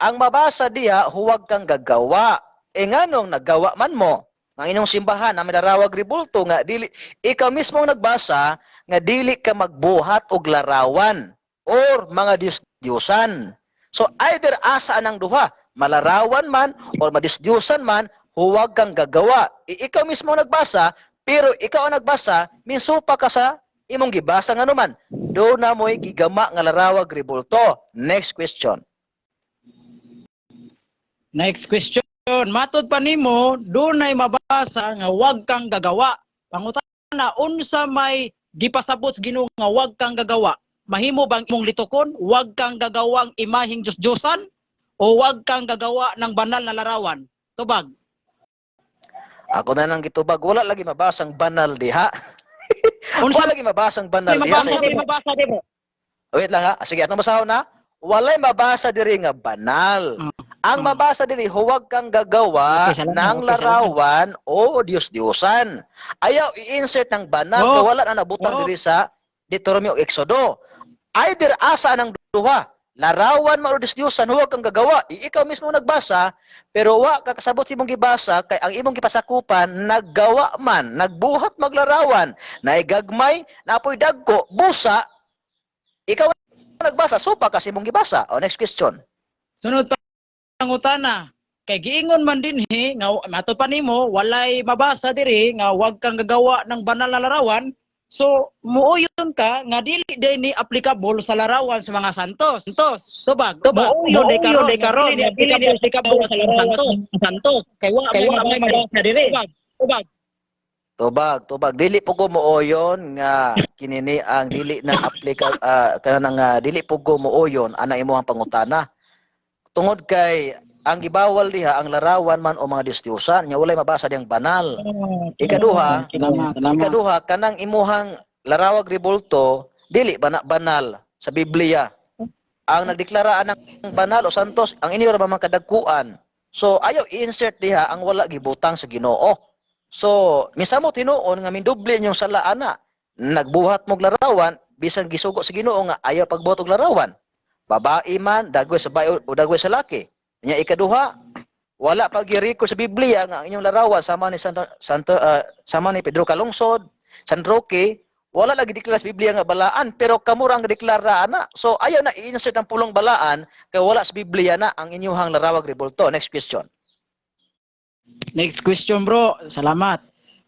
Ang mabasa diha, huwag kang gagawa. E nganong nagawa man mo? Ang inyong simbahan na may larawag rebulto nga dili, ikaw mismo ang nagbasa nga dili ka magbuhat og larawan or mga Diyos-Diyosan. So either asa anang duha, malarawan man or madiyos-Diyosan man, huwag kang gagawa. Ikaw mismo ang nagbasa, pero ikaw ang nagbasa, minsupa ka sa imong gibasa nga naman. Do na mo'y gigama nga larawag rebulto. Next question. Next question. Matod pa nimo, dunay mabasa nga wag kang gagawa. Pangutana, unsa may gipasabot sa Ginoo nga wag kang gagawa? Mahimo bang imong litukon, wag kang gagawang imaheng Diyos-Diyosan o wag kang gagawa ng banal na larawan? Tubag. Ako na lang gitubag, wala lagi mabasang banal diha. Unsa Wala lagi mabasang banal may diha mabasa sa di mabasa di bro? Wait lang ha. Sige, atong basahon na. Walay mabasa diri nga banal. Ang mabasa diri, huwag kang gagawa Okay, salamat. ng Okay, salamat. larawan o Diyos-Diyosan. Ayaw i-insert ng banal kay wala na nabutang diri sa Deuteronomio o Exodo. Either asa ng duha, larawan man o Diyos-Diyosan, huwag kang gagawa. Ikaw mismo nagbasa, pero wa ka kasabot sa imong gibasa kay ang imong gipasakupan naggawa man, nagbuhat maglarawan, naigagmay, napoy dagko, busa, ikaw ang nagbasa, supa kasi imong gibasa. O, next question. Sunod pangutana. Kay giingon man dinhi nga matod pa nimo walay mabasa diri nga wag kang gagawa ng banal na larawan. So muuyon ka nga dili day ni applicable sa larawan sa mga santos. Santos. Tubag. Tubag. Muuyon day karon day karon nga dili ni applicable sa larawan sa mga santos. Kay wa may mabasa diri. Tubag. Tubag. Tubag, tubag. Dili po ko mooyon nga kinini ang dili na aplika kanang dili po ko mooyon ana imong pangutana. Tungod kay ang gibawal diha ang larawan man o mga Diyos-Diyosan nya walay mabasa diyang banal. Ikaduha, Salamat. Salamat. ikaduha, kanang imuhang larawag rebulto dili ba na banal sa Biblia? Ang nagdeklara ng banal o santos ang inyo ra ba mga kadagkuan. So ayaw i-insert diha ang wala gibutang sa Ginoo. So misamo tinuon nga mindoble inyong sala ana. Nagbuhat mog larawan bisan gisugo sa Ginoo nga ayaw pagbuhat og larawan. Babae man, dagway sa babae o dagway sa laki. Nya ikaduha, wala pa gi-record sa Biblia nga ang inyong larawan sama ni Santo, sama ni Pedro Calungsod, San Roque, wala lagi deklara sa Biblia nga balaan, pero kamo ra ang deklara ana. So ayaw na i-insert ang pulong balaan kay wala sa Biblia na ang inyong larawag rebulto. Next question. Next question, bro. Salamat.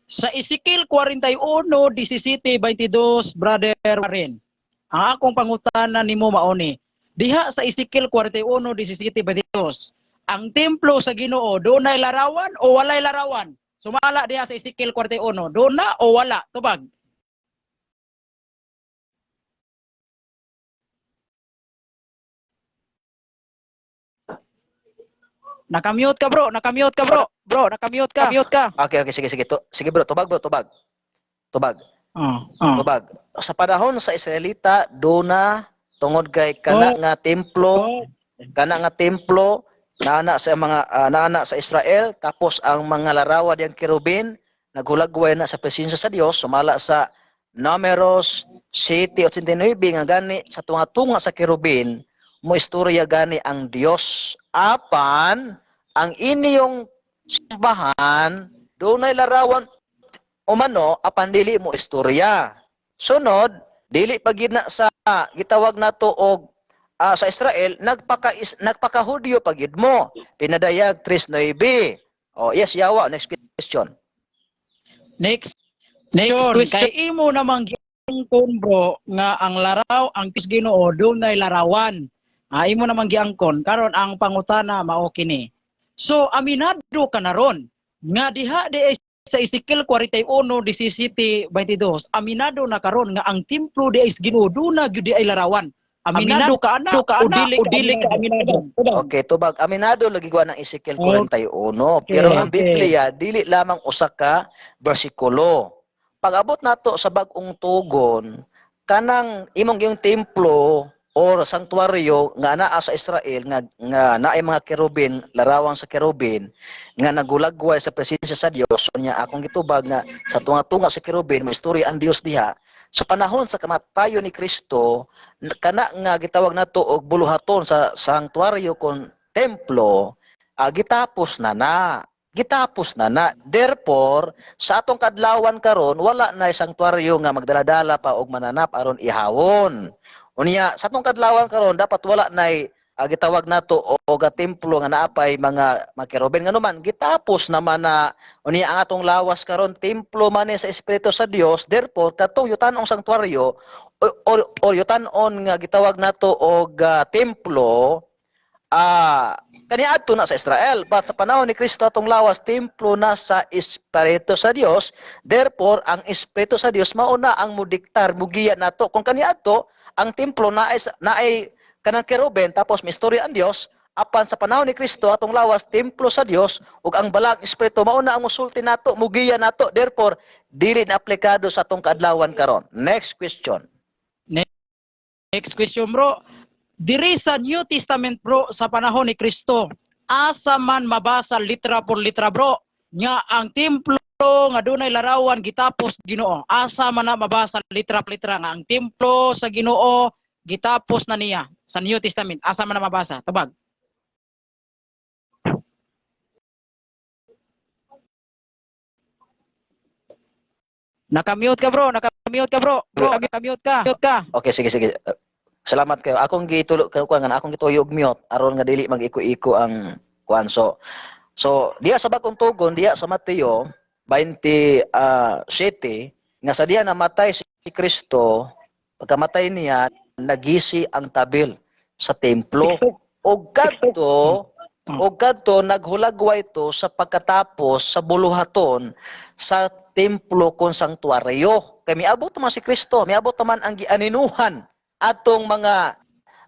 Sa Ezekiel 41, 17, 22, Brother Warren. Ang akong pangutana nimo mauni. Diha sa Ezekiel 41, 17, 22, ang templo sa Ginoo, dunay larawan o walay larawan? Sumala diha sa Ezekiel 41, duna o wala? Tubag. Nakamute ka, bro, nakamute ka, bro. Bro, nakamute ka. Mute ka. Okay, sige, sige. Sige, bro, tubag, bro, tubag. Tubag. Oh. Tubag. Sa panahon sa Israelita, duna tungod kay kana nga templo, kana nga templo naana sa mga naana sa Israel, tapos ang mga larawan diyang kerubin naghulagway na sa presensya sa Dios, sumala sa Numeros 7:89 nga gani sa tunga-tunga sa kerubin mo istorya gani ang Dios. Apan ang inyong simbahan dunay larawan umano, apan dili mo istorya. Sunod, dili pa gid na sa gitawag nato og sa Israel, nagpaka-Hudyo pa gid mo. Pinadayag 3:9. Oh, yes, yawa, next question. Next. Next question. Kay imo namang giangkon, bro, nga ang laraw ang Diyos Ginoo dunay larawan. Imo namang giangkon karon, ang pangutana mao kini. So aminado ka na ron nga diha di ay sa Ezekiel 41, 17, 22, aminado na karon nga ang templo di ay sa Ginoo duna gyud di ay larawan. Aminado ka ana o dili ka, dili ka aminado? Okay, tubag. Aminado lagi ko ang Ezekiel 41. Pero ang Biblia dili lamang usa ka bersikulo. Pag-abot nato sa Bag-ong Tugon, kanang imong yung templo or sanktuaryo nga naa sa Israel nga naay mga kerubin, larawan sa kerubin nga nagulagway sa presensya sa Dios, unya akong gitubag nga sa tunga-tunga sa kerubin mo istorya ang Dios diha. Sa panahon sa kamatayon ni Kristo, kana nga gitawag nato og buluhaton sa sanktuaryo kon templo, gitapos na na. Gitapos na na. Therefore, sa atong kadlawan karon wala na sanktuaryo nga magdala-dala pa og mananap aron ihawon. Unya sa atong kadlawan karon dapat wala nay gitawag nato og templo nga naapay mga kerubin, nganuman gitapos naman na. Unya ang atong lawas karon templo man ni sa Espiritu sa Dios. Therefore, katong yutanong sanktuaryo or yutanon nga gitawag nato og templo, kaniadto na sa Israel, but sa panahon ni Kristo atong lawas templo na sa Espiritu sa Dios. Therefore, ang Espiritu sa Dios mao na ang modiktar, mugiya nato kung kaniadto ang templo naay kanang kerubin tapos may istorya ang Dios. Apan sa panahon ni Kristo atong lawas templo sa Dios ug ang Balaang Espiritu mao na ang mosulti nato, mugiya nato. Therefore, dili na aplikado sa atong kaadlawan karon. Next question. Next question, bro. Diri sa New Testament, bro, sa panahon ni Kristo, asa man mabasa litra por litra, bro, nga ang templo nga dunay larawan gitapos Ginoo? Asa man na mabasa litra por litra nga ang templo sa Ginoo gitapos na niya sa New Testament? Asa man na mabasa? Tubag. Nakamute ka, bro, nakamute ka, bro. Bro, nakamute ka. Mute ka. Okay, sige, sige. Salamat kayo. Akong gitulo kuan nga akong gituyo og mute aron nga dili mag-iko-iko ang kuan. So diya sa Bagong Tugon, diya sa Mateo 27 nga sa diya namatay si Kristo, pagkamatay niya nagisi ang tabil sa templo. Ug kadto naghulagway to sa pagkatapos sa buluhaton sa templo kon sanktuaryo. Kay miabot man si Kristo, miabot man ang gianinuhan atong mga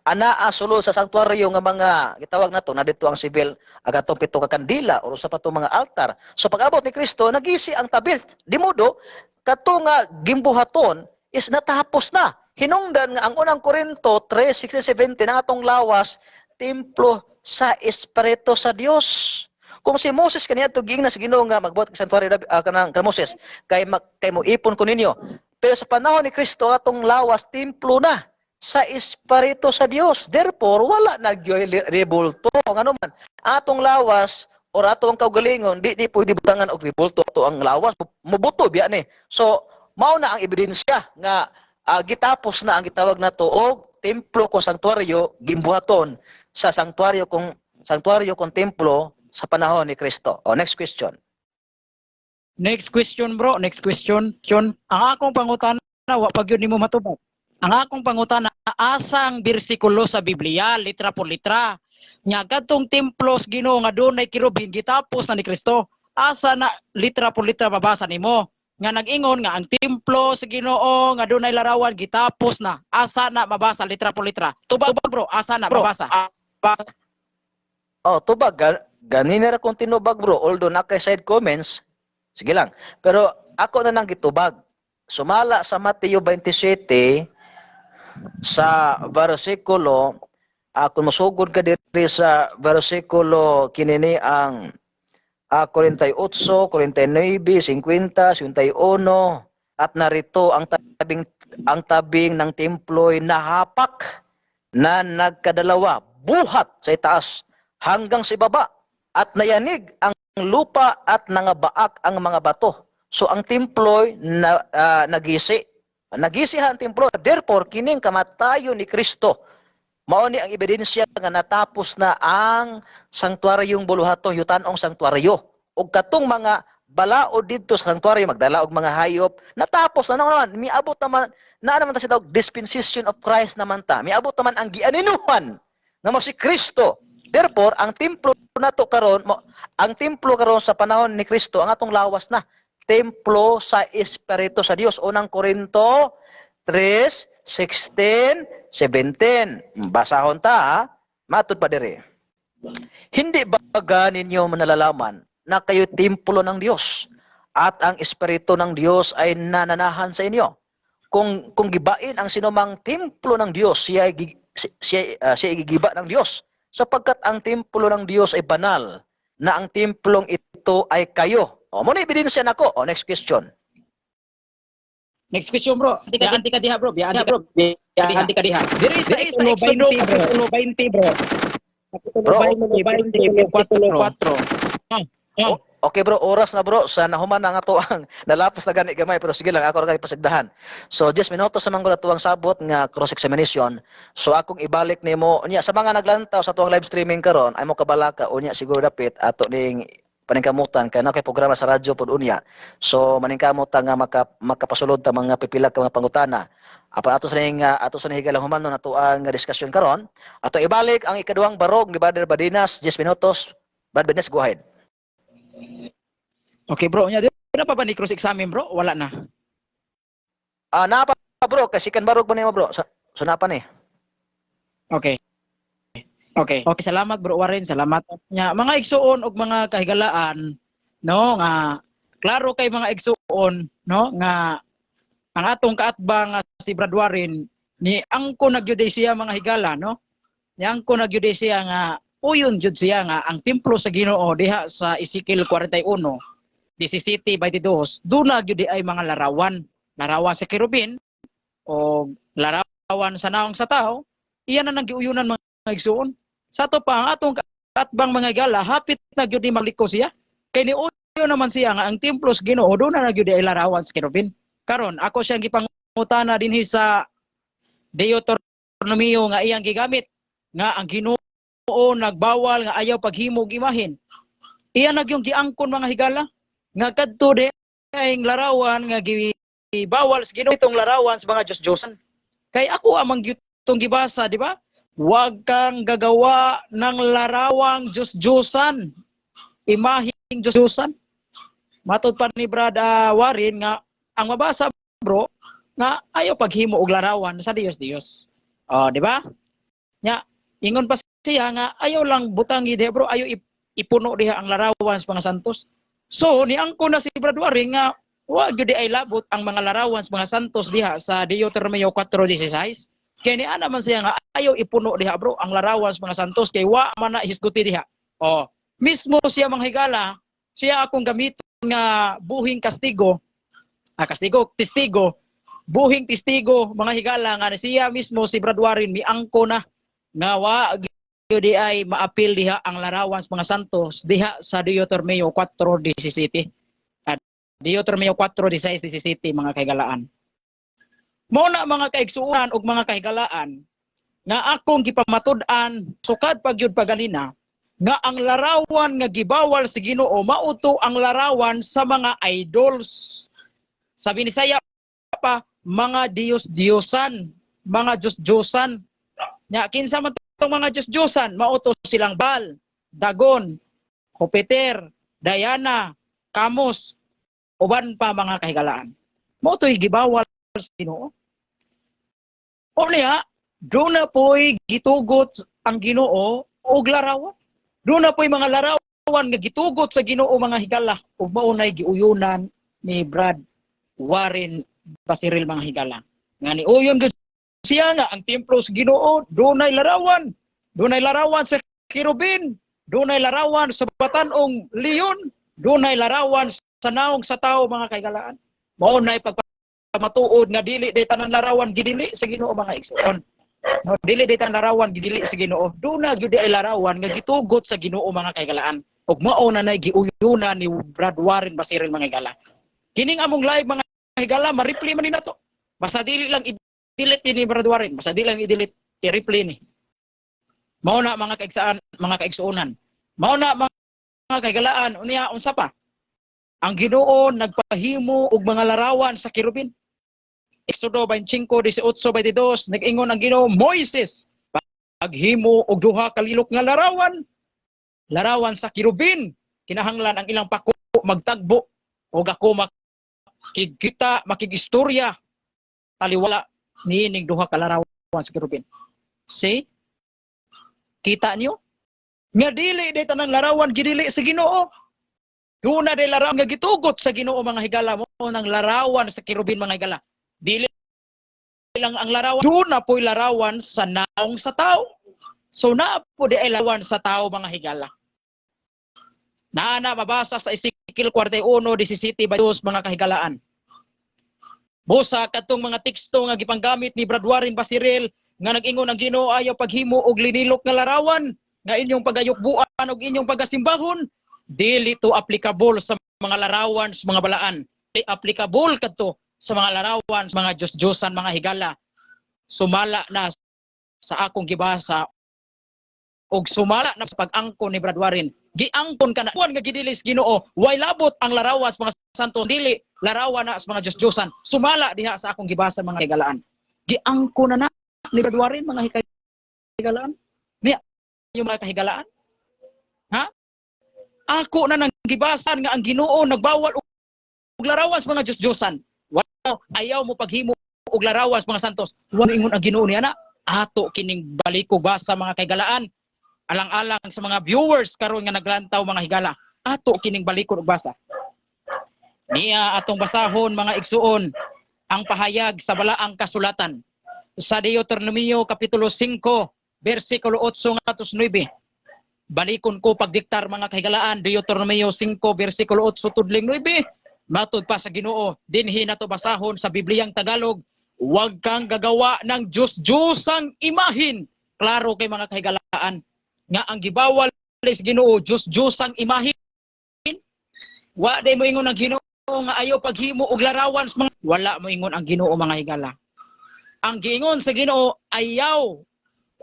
anaa sulod sa sanktuaryo nga mga gitawag nato na dito ang sibil ang atong pito ka kandila or usa pa to mga altar. So pag-abot ni Kristo nagisi ang tabil. Di modo kato nga gimbuhaton is natapos na. Hinungdan nga ang Unang Korinto 3:16 17 ang atong lawas templo sa Espiritu sa Dios. Kung si Moses kaniadto giingnan sa Ginoo nga magbuhat og sanctuary kanang kan Moses kay mo ipon ko ninyo. Pero sa panahon ni Kristo atong lawas templo na sa Espiritu sa Dios. Therefore, wala na gyoy rebulto. Ngano man atong lawas or atong kaugalingon di pwede butangan og rebulto ato ang lawas, mubuto biya ni. So mao na ang ebidensya nga gitapos na ang gitawag nato og templo kung sanktuaryo gimbuhaton sa sanktuaryo kung templo sa panahon ni Kristo. O, next question. Next question, bro, next question. Question. Ang akong pangutana, wa pa gyud nimo matubag. Ang akong pangutana, asang bersikulo sa Biblia, litra por litra, nga kadtong templo sa Ginoo nga dunay kerubin gitapos na ni Kristo? Asa na litra por litra mabasa nimo nga nag-ingon nga ang templo sa Ginoo nga dunay larawan gitapos na? Asa na mabasa litra por litra? Tubag, bro, asa na Bro, mabasa? Oh, tubag ganina ra kong tinubag, bro, although na kay side comments. Sige lang. Pero ako na nang gitubag. Sumala sa Mateo 27 sa versikulo, kung mosugod ka diri sa versikulo kinini ang 48, 49, 50, 51, "At narito ang tabing ng templo'y nahapak na nagkadalawa buhat sa itaas hanggang sa ibaba at nayanig ang lupa at nangabaak ang mga bato." So ang templo'y na, nagisi. Nagisi ha ang templo. Therefore, kining kamatayon ni Kristo, mao ni ang ebidensya nga natapos na ang sanktuaryong buluhaton, yutanong sanktuaryo. Ug katong mga balaod didto sa sanktuaryo, magdala og mga hayop, natapos na naman. Miabot naman, naa naman ta sa tawag dispensation of Christ naman ta. Miabot naman ang gianinuhan nga mao si Kristo. Therefore, ang templo nato karon, ang templo karon sa panahon ni Kristo, ang atong lawas na. Templo sa Espiritu sa Dios. Unang Korinto 3, 16, 17. Basahon ta, ha? Matud pa diri. "Hindi ba ninyo nalalaman na kayo templo ng Diyos at ang Espiritu ng Diyos ay nananahan sa inyo? Kung gibain ang sinumang templo ng Diyos, siya ay gigiba ng Diyos, sapagkat ang templo ng Diyos ay banal, na ang templong ito ay kayo." O, mao na ebidensya nako. O, next question. Next question, bro. Anti ka diha, bro. Biya bro. Biya anti ka diha. Diri sa Exodo 20, bro. Kapitulo 20, bro. Kapitulo Bro, 20, 24. Oh, okay bro, oras na, bro. Sa nahuman na nga to ang nalapos na gani gamay, pero sige lang, ako ra kay pasigdahan. So 10 minuto sa manggol atuang sabot nga cross examination. So akong ibalik nimo unya sa mga naglantaw sa tuang live streaming karon ay mo kabalaka unya siguro dapit ato ning paningkamutan kay na kay programa sa radyo pod unya. So maningkamot ta nga makapasulod ta mga pipila ka mga pangutana. Apan ato sa ning higalang humanon ato ang diskusyon karon. Ato ibalik ang ikaduhang barog ni Brother Badinas, 10 minutos. Brother Badinas, go ahead. Okay, bro, unya di na pa ba ni cross examine, bro? Wala na. Ah, napa bro, kasi kan barog ba nimo, bro? So napa ni. Okay, salamat, bro Warren, salamat. Nya mga igsuon og mga kahigalaan, no, nga klaro kay mga igsuon, no, nga ang atong kaatbang nga si Brad Warren ni angko na gyud siya, mga higala, no? Ni angko na gyud siya nga uyon jud siya nga ang templo sa Ginoo diha sa Ezekiel 41 17 22 duna gyud ay mga larawan, larawan sa kerubin o larawan sa naong sa tao. Iyan na nang giuyunan, mga igsuon. Sa ato pa ang atong kaatbang, mga higala, hapit na gyud ni magliko siya kay ni uyon naman siya nga ang templo sa Ginoo duna na gyud ay larawan sa kerubin. Karon ako siyang gipangutana dinhi sa Deuteronomio nga iyang gigamit nga ang Ginoo nagbawal nga ayaw paghimog imahin. Iya na gyung giangkon, mga higala, nga kadto di ay larawan nga gibawal sa Ginoo itong larawan sa mga Diyos-Diyosan. Kay ako amang gyutong gibasa, di ba? Huwag kang gagawa ng larawang Diyos-Diyosan. Imaheng Diyos-Diyosan. Matod pa ni Brad Warren nga ang mabasa, bro, nga ayaw paghimo og larawan sa Dios Dios. Oh, di ba? Nya ingon pa siya nga ayaw lang butang diha, bro, ayaw ipuno diha ang larawan sa mga santos. So niangko na si Brad Warren nga wa gyud ay labot ang mga larawan sa mga santos diha sa Deuteronomio 4:16. Kay ni ana man siya nga ayaw ipuno diha, bro, ang larawan sa mga santos kay wa man na hisguti diha. Oh, mismo siya, mga higala, siya akong gamiton nga buhing kastigo, kastigo, testigo, buhing testigo, mga higala, nga siya mismo si Brad Warren miangko na nga wa gyud ay maapil diha ang larawan sa mga santos diha sa Deuteronomio 4:17. Deuteronomio 4:16 17, mga kahigalaan. Mao na, mga kaigsuonan ug mga kahigalaan, nga akong gipamatud-an sukad pa gyud paganina Nga ang larawan nga gibawal sa Ginoo mao to ang larawan sa mga idols. Sa Binisaya pa, mga Diyos-Diyosan, mga Diyos-Diyosan. Nya kinsa man tong mga Diyos-Diyosan? Mao to silang Baal, Dagon, Jupiter, Diana, Kamos, uban pa, mga kahigalaan. Mao to'y gibawal sa Ginoo. O niya, duna po'y gitugot ang Ginoo og larawan. Duna po'y mga larawan nga gitugot sa Ginoo, mga higala, ug mao nay giuyunan ni Brad Warren Basiril, mga higala. Nga niuyon gud siya nga ang templo sa Ginoo dunay larawan. Dunay larawan sa kerubin, dunay larawan sa batan-ong leon, dunay larawan sa naong sa tao, mga kahigalaan. Mao nay pagpamatuod nga dili day tanan larawan gidili sa Ginoo, mga igsoon. No, dili day tanan larawan gidili sa Ginoo. Duna gyud ay larawan nga gitugot sa Ginoo, mga kahigalaan. Ug mao na nay giuyunan ni Brad Warren Basiril, mga higala. Kining among live, mga higala, ma-replay man ni nato. Basta dili lang i-delete ni Brad Warren, basta dili lang i-delete, i-replay ni. Mao na, mga kaigsaan, mga kaigsuonan. Mao na, mga kahigalaan, unya unsa pa? Ang Ginoo nagpahimo og mga larawan sa kerubin. Exodo 25:18-22, nag-ingon ang Ginoo, "Moises, paghimo og duha ka lilok nga larawan, larawan sa kerubin, kinahanglan ang ilang pako magtagbo og ako makigkita, makigistorya taliwala niining duha ka larawan sa kerubin." See? Kita niyo? Nga dili day tanang larawan gidili sa Ginoo. Duna day larawan nga gitugot sa Ginoo, mga higala, mao nang larawan sa kerubin, mga higala. Dili lang ang larawan, duna po'y larawan sa naong sa tao. So naa po di ay larawan sa tao, mga higala. Naa na mabasa sa Ezekiel 41:17-22, mga kahigalaan. Busa katong mga teksto nga gipanggamit ni Brad Warren Basiril nga nag-ingon ang Ginoo ayaw paghimo og linilok nga larawan nga inyong pagayukbuan og inyong pagasimbahon, dili to applicable sa mga larawan sa mga balaan. Dili applicable kadto sa mga larawan sa mga Diyos-Diyosan, mga higala. Sumala na sa akong gibasa og sumala na sa pag-angkon ni Brad Warren. Giangkon ka na kuan nga gidili sa Ginoo, way labot ang larawan sa mga santo, dili larawan na sa mga Diyos-Diyosan. Sumala diha sa akong gibasa, mga higalaan. Giangkon na na ni Brad Warren, mga higalaan. Niya yung mga kahigalaan. Ha? Ako na nang gibasan nga ang Ginoo nagbawal og larawan sa mga Diyos-Diyosan. Wow, ayaw mo paghimo og larawan sa mga santos. Wa ingon ang Ginoo niya na ato kining baliko basa, mga kahigalaan. Alang-alang sa mga viewers karon nga naglantaw, mga higala. Ato kining balikon og basa. Niya atong basahon, mga igsuon, ang pahayag sa balaang kasulatan. Sa Deuteronomio kapitulo 5 bersikulo 8 ngadto 9. Balikon ko pagdiktar, mga kahigalaan, Deuteronomio 5 bersikulo 8 tudling 9. Matud pa sa Ginoo, dinhi nato basahon sa Bibliyang Tagalog, "Huwag kang gagawa ng Diyos-Diyosang imahin." Klaro kay, mga kahigalaan, nga ang gibawal sa Ginoo Diyos-Diyosang imahin. Wa day mo ingon ang Ginoo nga ayaw paghimo og larawan sa mga, wala mo ingon ang Ginoo, mga higala. Ang giingon sa Ginoo, ayaw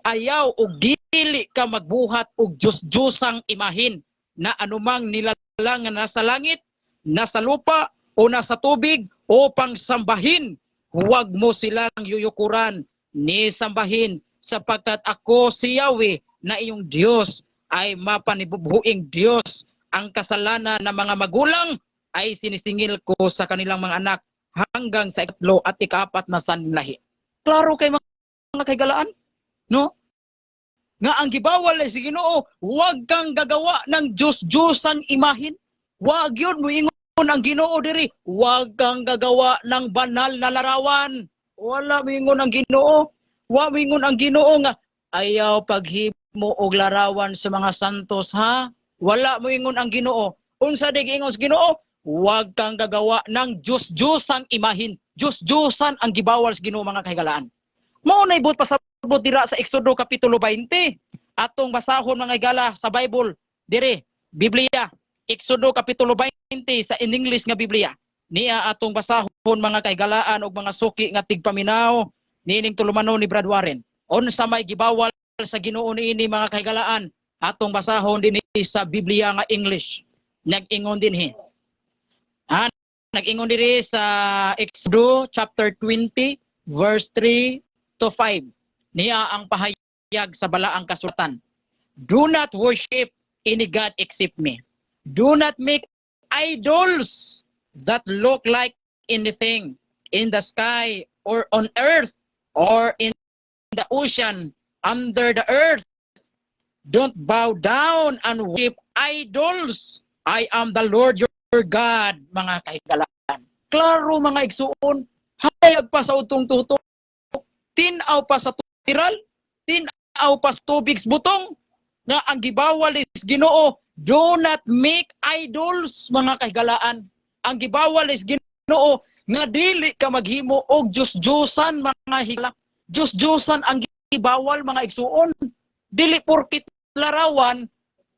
ayaw og dili ka magbuhat og Diyos-Diyosang imahin na anumang nilalang nga nasa langit, nasa lupa o nasa tubig upang sambahin. Huwag mo silang yuyukuran ni sambahin sapagkat ako si Yahweh na iyong Diyos ay mapanibubhuing Diyos. Ang kasalanan ng mga magulang ay sinisingil ko sa kanilang mga anak hanggang sa ikatlo at ikaapat na sanlahi. Klaro kay, mga kahigalaan, no? Nga ang gibawal ay si Ginoo, huwag kang gagawa ng Diyos-Diyosang imahin. Huwag yun mo ingon ang Ginoo diri, huwag kang gagawa ng banal na larawan. Wala moingon ang Ginoo. Wa moingon ang Ginoo nga ayaw paghimo og larawan sa mga santos, ha. Wala moingon ang Ginoo. Unsa di giingon sa Ginoo? Huwag kang gagawa ng Diyos-Diyosang imahin. Diyos-Diyosan ang gibawal sa Ginoo, mga kahigalaan. Mao nay buot pasabot dira sa Exodo kapitulo 20. Atong basahon, mga higala, sa Bible dire, Biblia, Exodo kapitulo 20 sa in English nga Biblia. Niya atong basahon, mga kahigalaan ug mga suki nga tigpaminaw niining tulumanon ni Brad Warren. Unsa may gibawal sa Ginoo niini, mga kahigalaan? Atong basahon dinhi sa Biblia nga English. Nag-ingon dinhi. Ha? Nag-ingon diri sa Exodo chapter 20 verse 3 to 5. Niya ang pahayag sa balaang kasulatan. "Do not worship any god except me. Do not make idols that look like anything in the sky or on earth or in the ocean under the earth. Don't bow down and worship idols. I am the Lord your God," mga kahigalaan. Klaro, mga igsuon, hayag pa sa utong tutok, tinaw pa sa tiral, tinaw pa sa tubig sa butong, nga ang gibawal is Ginoo, do not make idols, mga kahigalaan. Ang gibawal is Ginoo, nga dili ka maghimo og Diyos-Diyosan, mga higala. Diyos-Diyosan ang gibawal, mga igsuon. Dili porkit larawan,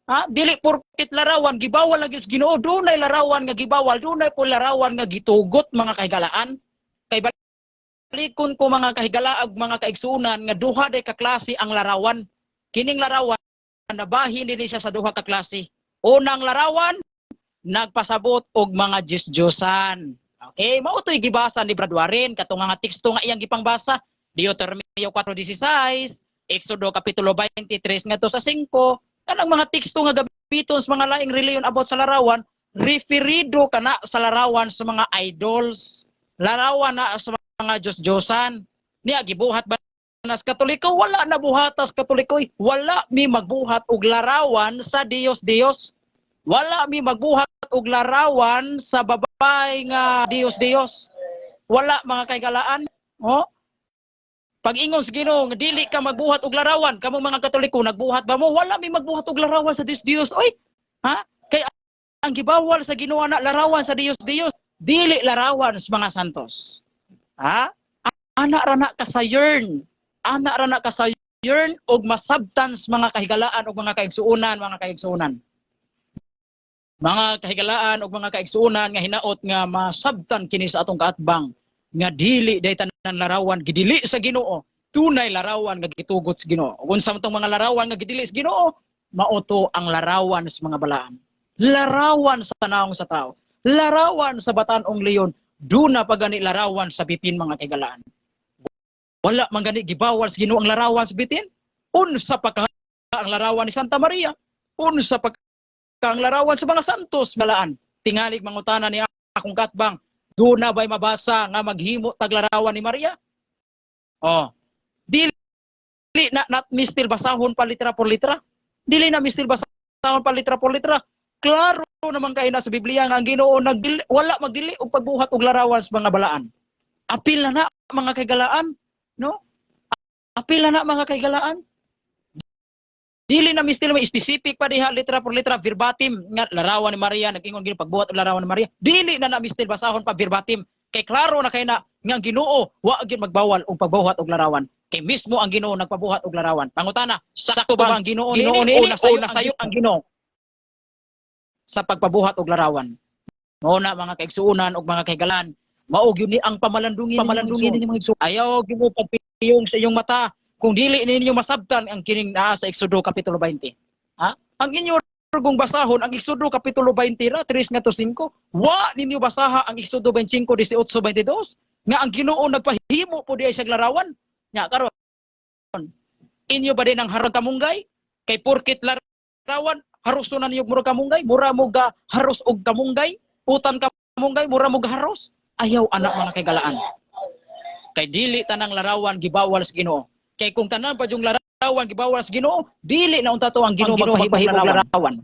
ha? Dili porkit larawan gibawal lang gyud sa Ginoo, dunay larawan nga gibawal, dunay po larawan nga gitugot, mga kahigalaan. Kay balikon ko, mga kahigala ug mga kaigsuonan, nga duha day ka klase ang larawan. Kining larawan nabahin dinhi siya sa duha ka klase. Unang larawan nagpasabot og mga Diyos-Diyosan. Okay, mao to'y gibasa ni Brad Warren katong nga teksto nga iyang gipangbasa, Deuteronomio 4:16, Exodo kapitulo 23 ngadto sa 5, kanang mga teksto nga gamiton sa mga laing reliyon about sa larawan, referido kana sa larawan sa mga idols, larawan na sa mga Diyos-Diyosan. Niya gibuhat ba nas Katoliko? Wala na buhatas Katoliko, eh. Wala mi magbuhat og larawan sa Dios-Dios. Wala mi magbuhat og larawan sa babae nga Dios-Dios. Wala, mga kahigalaan. Oh. Pag-ingon sa Ginoo nga dili ka magbuhat og larawan, kamo mga Katoliko nagbuhat ba mo? Wala mi magbuhat og larawan sa Dios-Dios. Oy. Ha? Kay ang gibawal sa Ginoo na larawan sa Dios-Dios, dili larawan sa mga santos. Ha? Ana ra na kasayon. Ana ra na kasayon og masabtan sa mga kahigalaan og mga kaigsuonan, mga kaigsuonan. Mga kahigalaan og mga kaigsuonan nga hinaot nga masabtan kini sa atong kaatbang nga dili day tanan larawan gidili sa Ginoo, tunay larawan nga gitugot sa Ginoo. Ug unsa man tong mga larawan nga gidili sa Ginoo? Mao to ang larawan sa mga balaan. Larawan sa naong sa tao. Larawan sa batan-ong leon. Duna pa gani larawan sa bitin, mga kahigalaan. Wala man gani gibawal sa Ginoo ang larawan sa bitin. Unsa pa ka ang larawan ni Santa Maria? Unsa pa ka ang larawan sa mga santos balaan? Tingalig mangutana ni akong katbang, duna ba'y mabasa nga maghimo tag larawan ni Maria? Oh. Dili na not mistil basahon pa litra por litra. Dili na mistil basahon pa litra por litra. Klaro naman kay na sa Biblia nga ang Ginoo nagdili, wala magdili og pagbuhat og larawan sa mga balaan. Apil na na, mga kaigalaan, no? Apil na na, mga kaigalaan. Dili na mistil may specific pa diha litra por litra verbatim nga larawan ni Maria, nag-ingon Ginoo pagbuhat og larawan ni Maria. Dili na na mistil basahon pa verbatim kay klaro na kay na nga ang Ginoo wa gyud magbawal og pagbuhat og larawan. Kay mismo ang Ginoo nagpabuhat og larawan. Pangutana, sakto ba ang Ginoo Ginoo niini niini o nasayo o nasayo ang Ginoo sa pagpabuhat og larawan? Mao na, mga kaigsuonan ug mga kahigalaan, mao gyud ni ang pamalandungin Pamalandungin ninyo, mga igsoon. Ayaw gyud mo pagpiyong sa iyong mata kung dili ninyo masabtan ang kining naa sa Exodo kapitulo 20. Ha? Ang inyo kung basahon ang Exodo kapitulo 20 ra 3 ngadto 5, wa ninyo basaha ang Exodo 25 18 22 nga ang Ginoo nagpahimo po diay sa larawan. Nya karon inyo ba din ang harang kamunggay? Kay porkit larawan, haruson na ninyo mura kamunggay, mura mo ga haros og kamunggay, utan kamunggay, mura mo ga haros. Ayaw anak, mga kaigalaan. Kay dili tanang larawan gibawal sa Ginoo. Kay kung tanan pa yung larawan gibawal sa Ginoo, dili na unta to ang Ginoo Ang Ginoo magpahimo magpahimo larawan.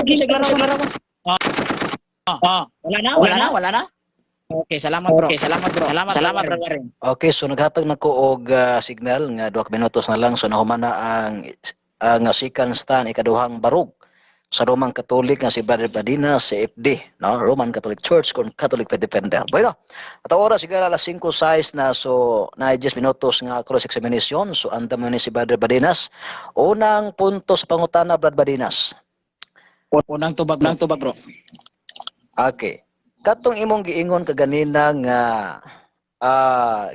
Dili larawan. Larawan. Ah, Wala na, wala na, wala na. Okay, salamat, bro. Okay, salamat, bro. Salamat, Salamat, bro. bro Warren. Okay, so naghatag na ko og signal nga 2 ka minutos na lang, so nahuman na ang second stand, ikaduhang barug sa Roman Catholic nga si Brother Badina CFD, no? Roman Catholic Church kon Catholic Faith Defender. Bueno, at ang oras siguro alas 5:06 na, so na 10 minutos nga cross examination, so andam ni si Brother Badinas. Unang punto sa pangutana, Brad Badinas. Unang tubag, bro. Okay. Katong imong giingon kaganina nga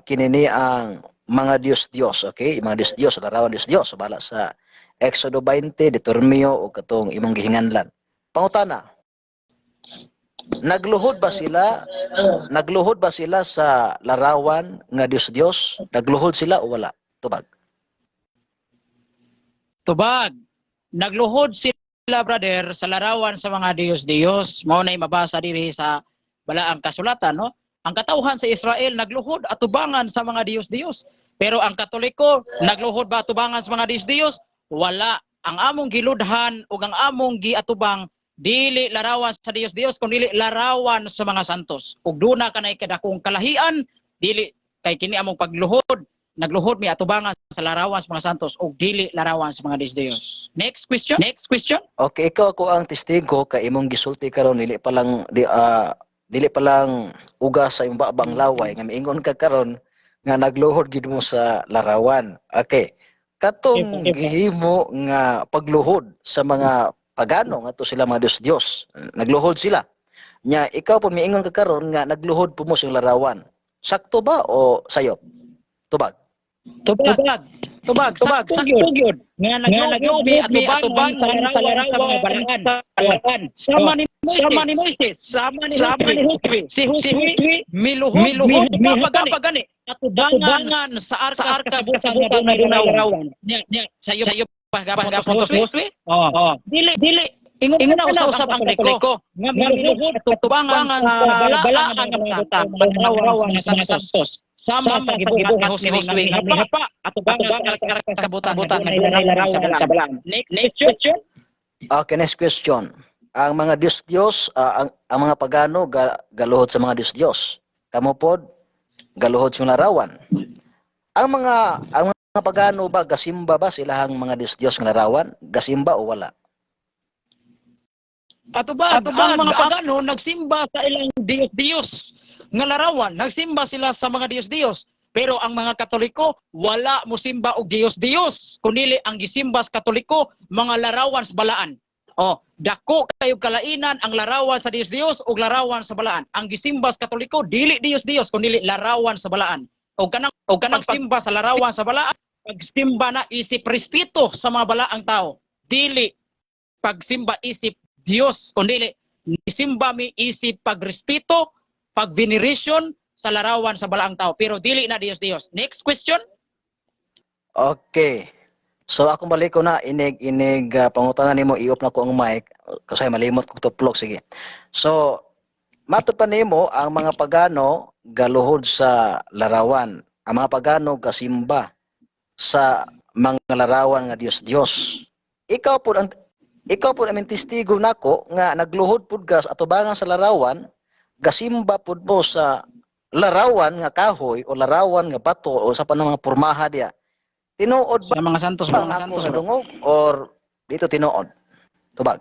kinini ang mga Diyos-Diyos, okay? Mga Diyos-Diyos, larawan Diyos-Diyos, bala sa Exodo 20, Deuteronomio o katong imong gihinganlan. Pangutana, nagluhod ba sila? Nagluhod ba sila sa larawan nga Diyos-Diyos? Nagluhod sila o wala? Tubag. Tubag. Nagluhod sila, brother, sa larawan sa mga Diyos-Diyos. Mao na'y mabasa diri sa balaang kasulatan, no? Ang katawhan sa Israel nagluhod atubangan sa mga Diyos-Diyos. Pero ang Katoliko, nagluhod ba atubangan sa mga Diyos-Diyos? Wala. Ang among giludhan ug ang among giatubang dili larawan sa Diyos-Diyos kundi larawan sa mga santos. Ug duna kanay kadakong kalahian, dili kay kini among pagluhod, nagluhod mi atubangan sa larawan sa mga santos ug dili larawan sa mga Diyos-Diyos. Next question. Next question. Okay, ikaw ako ang testigo kay imong gisulti karon dili pa lang di, dili pa lang uga sa imong babang laway nga miingon ka karon nga nagluhod gid mo sa larawan. Okay. Katong gihimo nga pagluhod sa mga pagano ngadto sila mga Diyos-Diyos, nagluhod sila. Nya ikaw po miingon ka karon nga nagluhod po mo sa larawan. Sakto ba o sayop? Tubag. Tubag. Tubag. Tubag. Sakto gyud. Nga nagluhod mi atubangan sa larawan sa mga balaan. Sama ni Moises. Sama ni Moises. Sama ni Josue. Si Josue miluhod miluhod miluhod gani atubangan sa arkas kasabutan nga dunay larawan. Nya sayo pa gapon sa Josue. Oh. Dili dili ingon ingon na usab ang Katoliko nga miluhod atubangan sa balaan nga mga butang, larawan sa mga santos. Sama sa gibuhat ni Josue nga mihapa atubangan sa arkas kasabutan nga dunay larawan sa balaan. Next next question. Okay, next question. Ang mga Diyos-Diyos, ang mga pagano galuhod sa mga Diyos-Diyos. Kamo pod galuhod sa larawan. Ang mga pagano ba gasimba ba silahang mga Diyos-Diyos nga larawan? Gasimba o wala? Atubag, atubag, ang mga pagano nagsimba sa ilang Diyos-Diyos nga larawan, nagsimba sila sa mga Diyos-Diyos. Pero ang mga Katoliko wala mosimba og Diyos-Diyos, kundi ang gisimba sa Katoliko mga larawan sa balaan. Oh, dako kayo kalainan ang larawan sa Diyos-Diyos ug larawan sa balaan. Ang gisimba sa Katoliko dili Diyos-Diyos kundi larawan sa balaan. Og kanang simba sa larawan sa balaan, pagsimba na isip respeto sa mga balaang tao. Dili pagsimba isip Diyos, kundi simba mi isip pagrespeto, pagveneration sa larawan sa balaang tao. Pero dili na Diyos Diyos. Next question. Okay. So akong balik ko na inig inig pangutana nimo, i-off na ko ang mic kasi malimot ko tuplok, sige. So matud pa nimo ang mga pagano galuhod sa larawan. Ang mga pagano gasimba sa mga larawan nga Diyos Diyos. Ikaw po ang testigo nako nga nagluhod pud ka sa atubangan sa larawan, gasimba pud mo sa larawan nga kahoy o larawan nga bato o sa panang mga pormaha diya. Tinuod ba Sa mga santos, ang mga ako santos, sa bro. dungog or dito tinuod? Tubag.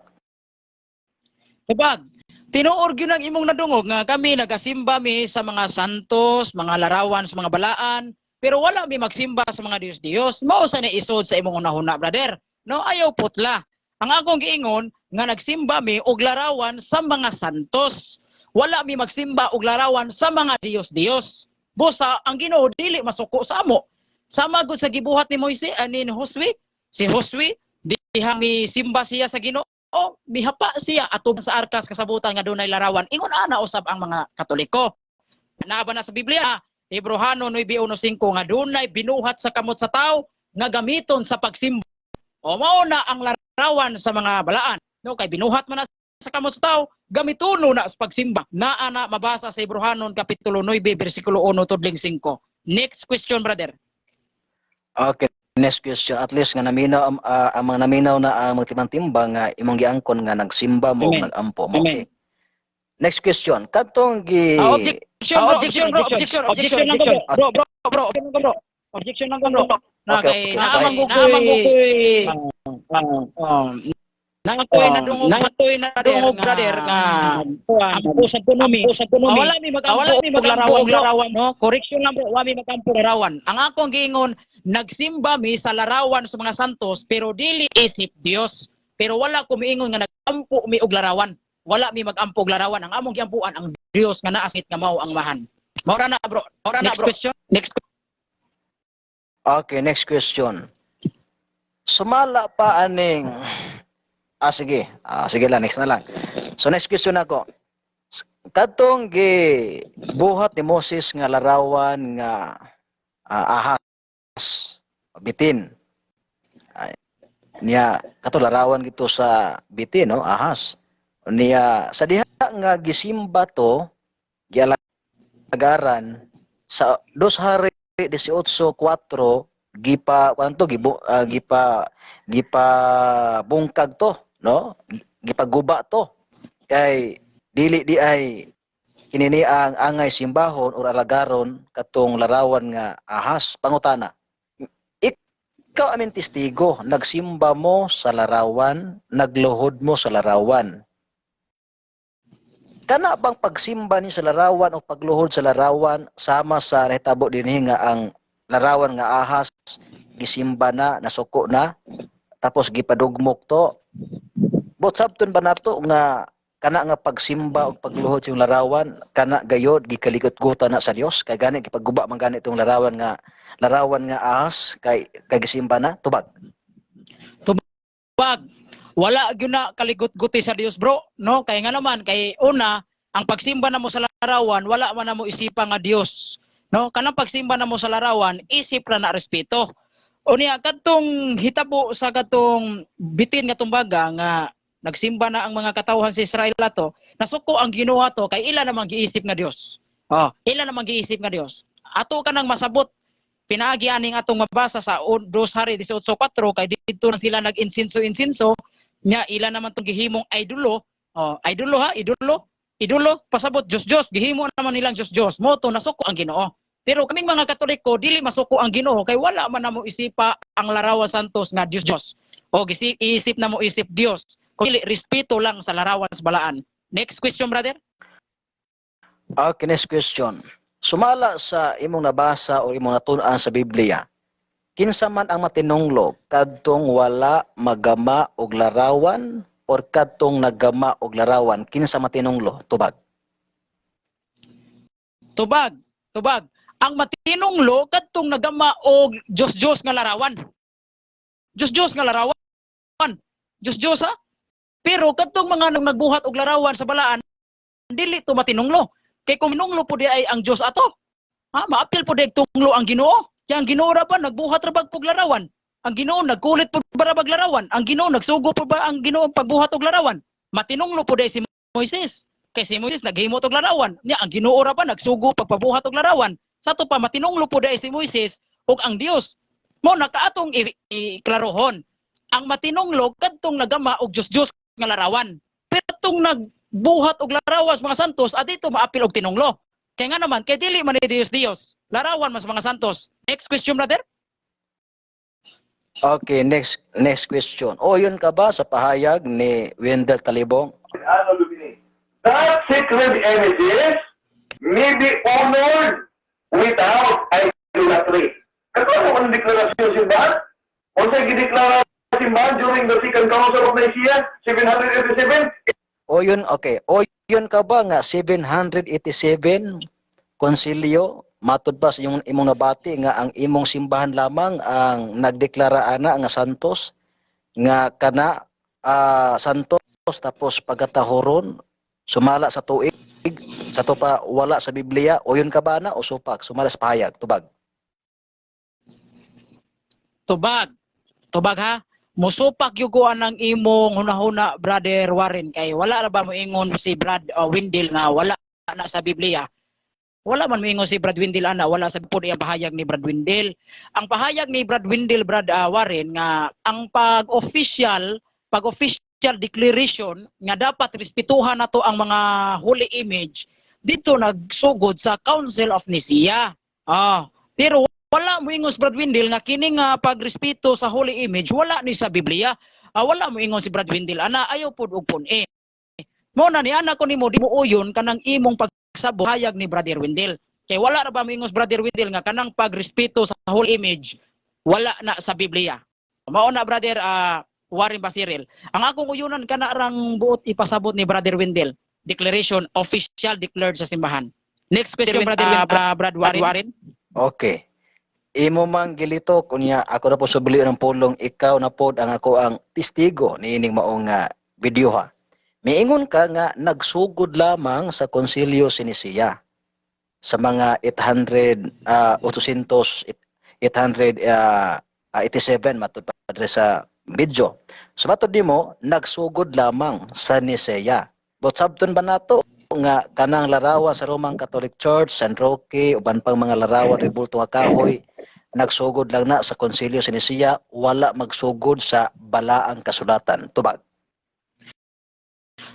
Tubag. Tinuod gyud ang imong nadungog nga kami nagasimba mi sa mga santos, mga larawan sa mga balaan, pero wala mi magsimba sa mga Diyos-Diyos. Mao sa ni isod sa imong hunahuna, brother. No, ayaw putla. Ang akong giingon nga nagsimba mi og larawan sa mga santos. Wala mi magsimba og larawan sa mga Diyos-Diyos. Busa ang Ginoo dili masuko sa amo. Sama gud sa gibuhat ni Moises ani ni Josue. Si Josue diha mi simba siya sa Ginoo, mihapa siya atub sa arkas kasabutan nga dunay larawan. Ingon ana usab ang mga Katoliko. Naa ba na sa Biblia, Hebrohano 9:15 nga dunay binuhat sa kamot sa tao nga gamiton sa pagsimba. O mao na ang larawan sa mga balaan. No, kay binuhat man na sa kamot sa tao, gamitono na sa pagsimba. Naa na mabasa sa Hebrohanon kapitulo 9 bersikulo 1 tudling 5. Next question, brother. Okay, next question. At least nga naminaw ang mga naminaw na ang mga timbang nga imong giangkon nga nagsimba mo, Amen. nagampo mo. Amen. Okay. Next question. Katong gi Ah, objection, bro, objection, bro, objection, objection, lang ko, bro, bro, bro, bro, bro, objection lang ko, bro. Na Okay, kay okay. naamang ko koy na ako'y nadungog, na ako'y nadungog, brother, nga ampo sa kuno mi, wala mi magampo, wala mi magampo og larawan, no, correction lang, bro, wa mi magampo larawan. Ang akong giingon, nagsimba mi sa larawan sa mga santos pero dili isip Dios, pero wala ko miingon nga nagampo mi og larawan. Wala mi magampo og larawan. Ang among giampuan ang Dios nga naa sa nga mao ang Amahan. Mao ra na, bro. Mao ra na, Next bro. question. Next. Okay, next question. Sumala pa aning. Ah, sige. Ah, sige lang, next na lang. So next question ako. Kadtong gi buhat ni Moses nga larawan nga ahas, bitin. Ay, niya kato larawan gito sa bitin, no, ahas. Niya sa diha nga gisimba to, gialagaran sa Dos Hari 18:4, gipa kwanto gibu, gipa gipa bungkag to, no, gipaguba to kay dili di ay kinini ang angay simbahon or alagaron katong larawan nga ahas. Pangutana, ikaw aming testigo, nagsimba mo sa larawan, nagluhod mo sa larawan. Kana bang pagsimba ni sa larawan o pagluhod sa larawan sama sa nahitabo dinhi nga ang larawan nga ahas gisimba na, nasuko na, tapos gipadugmok to? Bot sabton ba nato nga kana nga pagsimba o pagluhod sa iyong larawan kana gayod gikalikot-gutan na sa Dios, kay gani gipagguba man gani itong larawan nga ahas kay gisimba na? Tubag. Tubag. Wala gyud na kaligot-guti sa Dios, bro, no? Kay nga naman, kay una, ang pagsimba namo sa larawan, wala man namo isipa nga Dios, no? Kanang pagsimba namo sa larawan, isip ra na respeto. Unya kadtong hitabo sa katong bitin nga tumbaga nga nagsimba na ang mga katawhan sa Israel ato, nasuko ang Ginoo ato kay ila namang giisip nga Dios. Oh, ila namang giisip nga Dios. Ato kanang masabot pinaagi aning atong mabasa sa Dos Hari 18:4, kay didto na sila nag-insinso-insinso nya, ila naman tong gihimong idolo. Oh, idolo ha, idolo, idolo, pasabot Diyos Diyos, gihimo naman nilang Diyos Diyos mo to, nasuko ang Ginoo. Pero kaming mga Katoliko, dili masuko ang Ginoo kay wala man namo isipa ang larawan santos nga Diyos Diyos o isip na mo isip Dios, kung dili respeto lang sa larawan sa balaan. Next question, brother. Okay, next question. Sumala sa imong nabasa o imong natun-an sa Biblia, kinsa man ang matinunglo, kadtong wala magama og larawan or kadtong naggama og larawan? Kinsa matinunglo? Tubag. Tubag, tubag. Ang matinunglo kadtong nagama og Diyos Diyos nga larawan. Diyos Diyos nga larawan. Diyos Diyos ha. Pero kadtong mga nang nagbuhat og larawan sa balaan, dili to matinunglo. Kay kung minunglo po di ay ang Diyos ato. Ha, maapil po di ay tunglo ang Ginoo. Kaya ang Ginoo ra ba nagbuhat ra bag og larawan? Ang Ginoo nagkulit po ba ra bag larawan? Ang Ginoo nagsugo po ba ang Ginoo pagbuhat og larawan? Matinunglo po di ay si Moises. Kay si Moises naghimo og larawan. Nya ang Ginoo ra ba nagsugo pagpabuhat og larawan? Sa ato pa matinunglo po di ay si Moises ug ang Dios. Mo nakaatong iklarohon. Ang matinunglo kadtong nagama og Dios-Dios nga larawan. Pero tong nagbuhat og larawan sa mga santos, adito maapil og tinunglo. Kay nga naman, kay dili man ni Dios Dios. Larawan man sa mga santos. Next question, brother. Okay, next next question. O yun ka ba sa pahayag ni Wendell Talibong? Anno Domini. That sacred images may be honored without idolatry. Kato ang deklarasyon simbahan? Unsa gideklara simbahan during the Second Council of Nicaea, 787? O yun, okay. O yun ka ba nga 787 konsilyo, matud ba sa imong nabati nga ang imong simbahan lamang ang nagdeklara ana nga santos, nga kana santos, tapos pagkatahoron sumala sa tuig, sa to pa wala sa Biblia? O yun ka ba na o supak sumala sa pahayag? Tubag. Tubag. Tubag ha. Musupak yugo ang imong hunahuna, Brother Warren, kay wala ra ba mo ingon si Brad Windel nga wala na sa Biblia? Wala man moingon si Brad Windel ana, wala sa pud ang pahayag ni Brad Windel. Ang pahayag ni Brad Windel, Brad Warren, nga ang pag-official declaration nga dapat respetuhan nato ang mga holy image dito nagsugod sa Council of Nicaea. Pero wala mo ingon si Brad Windel nga kini nga pagrespeto sa holy image wala ni sa Biblia. Wala mo ingon si Brad Windel ana, ayaw pud og pun-e. Mo na ni ana ko nimo, di mo uyon kanang imong pagsabot hayag ni Brother Windel. Kay wala ra ba mo ingon si Brother Windel nga kanang pagrespeto sa holy image wala na sa Biblia? Mao na, Brother Warren Basiril. Ang akong uyunan, kana rang buot ipasabot ni Brother Windel. Declaration official declared sa simbahan. Next question, Brother Brad Warren. Okay. Imo mang gilitok unya ako na po subli ng pulong, ikaw na pod ang ako ang testigo niining maong video ha. Miingon ka nga nagsugod lamang sa Konsilyo Sinisia sa mga 800 800 887 matud padre sa video. So matud nimo nagsugod lamang sa Nisea. But sabton ba nato nga kanang larawan sa Roman Catholic Church, San Roque, uban pang mga larawan, rebulto nga kahoy, nagsugod lang na sa Konsilyo sa Nisea, wala magsugod sa balaang kasulatan? Tubag.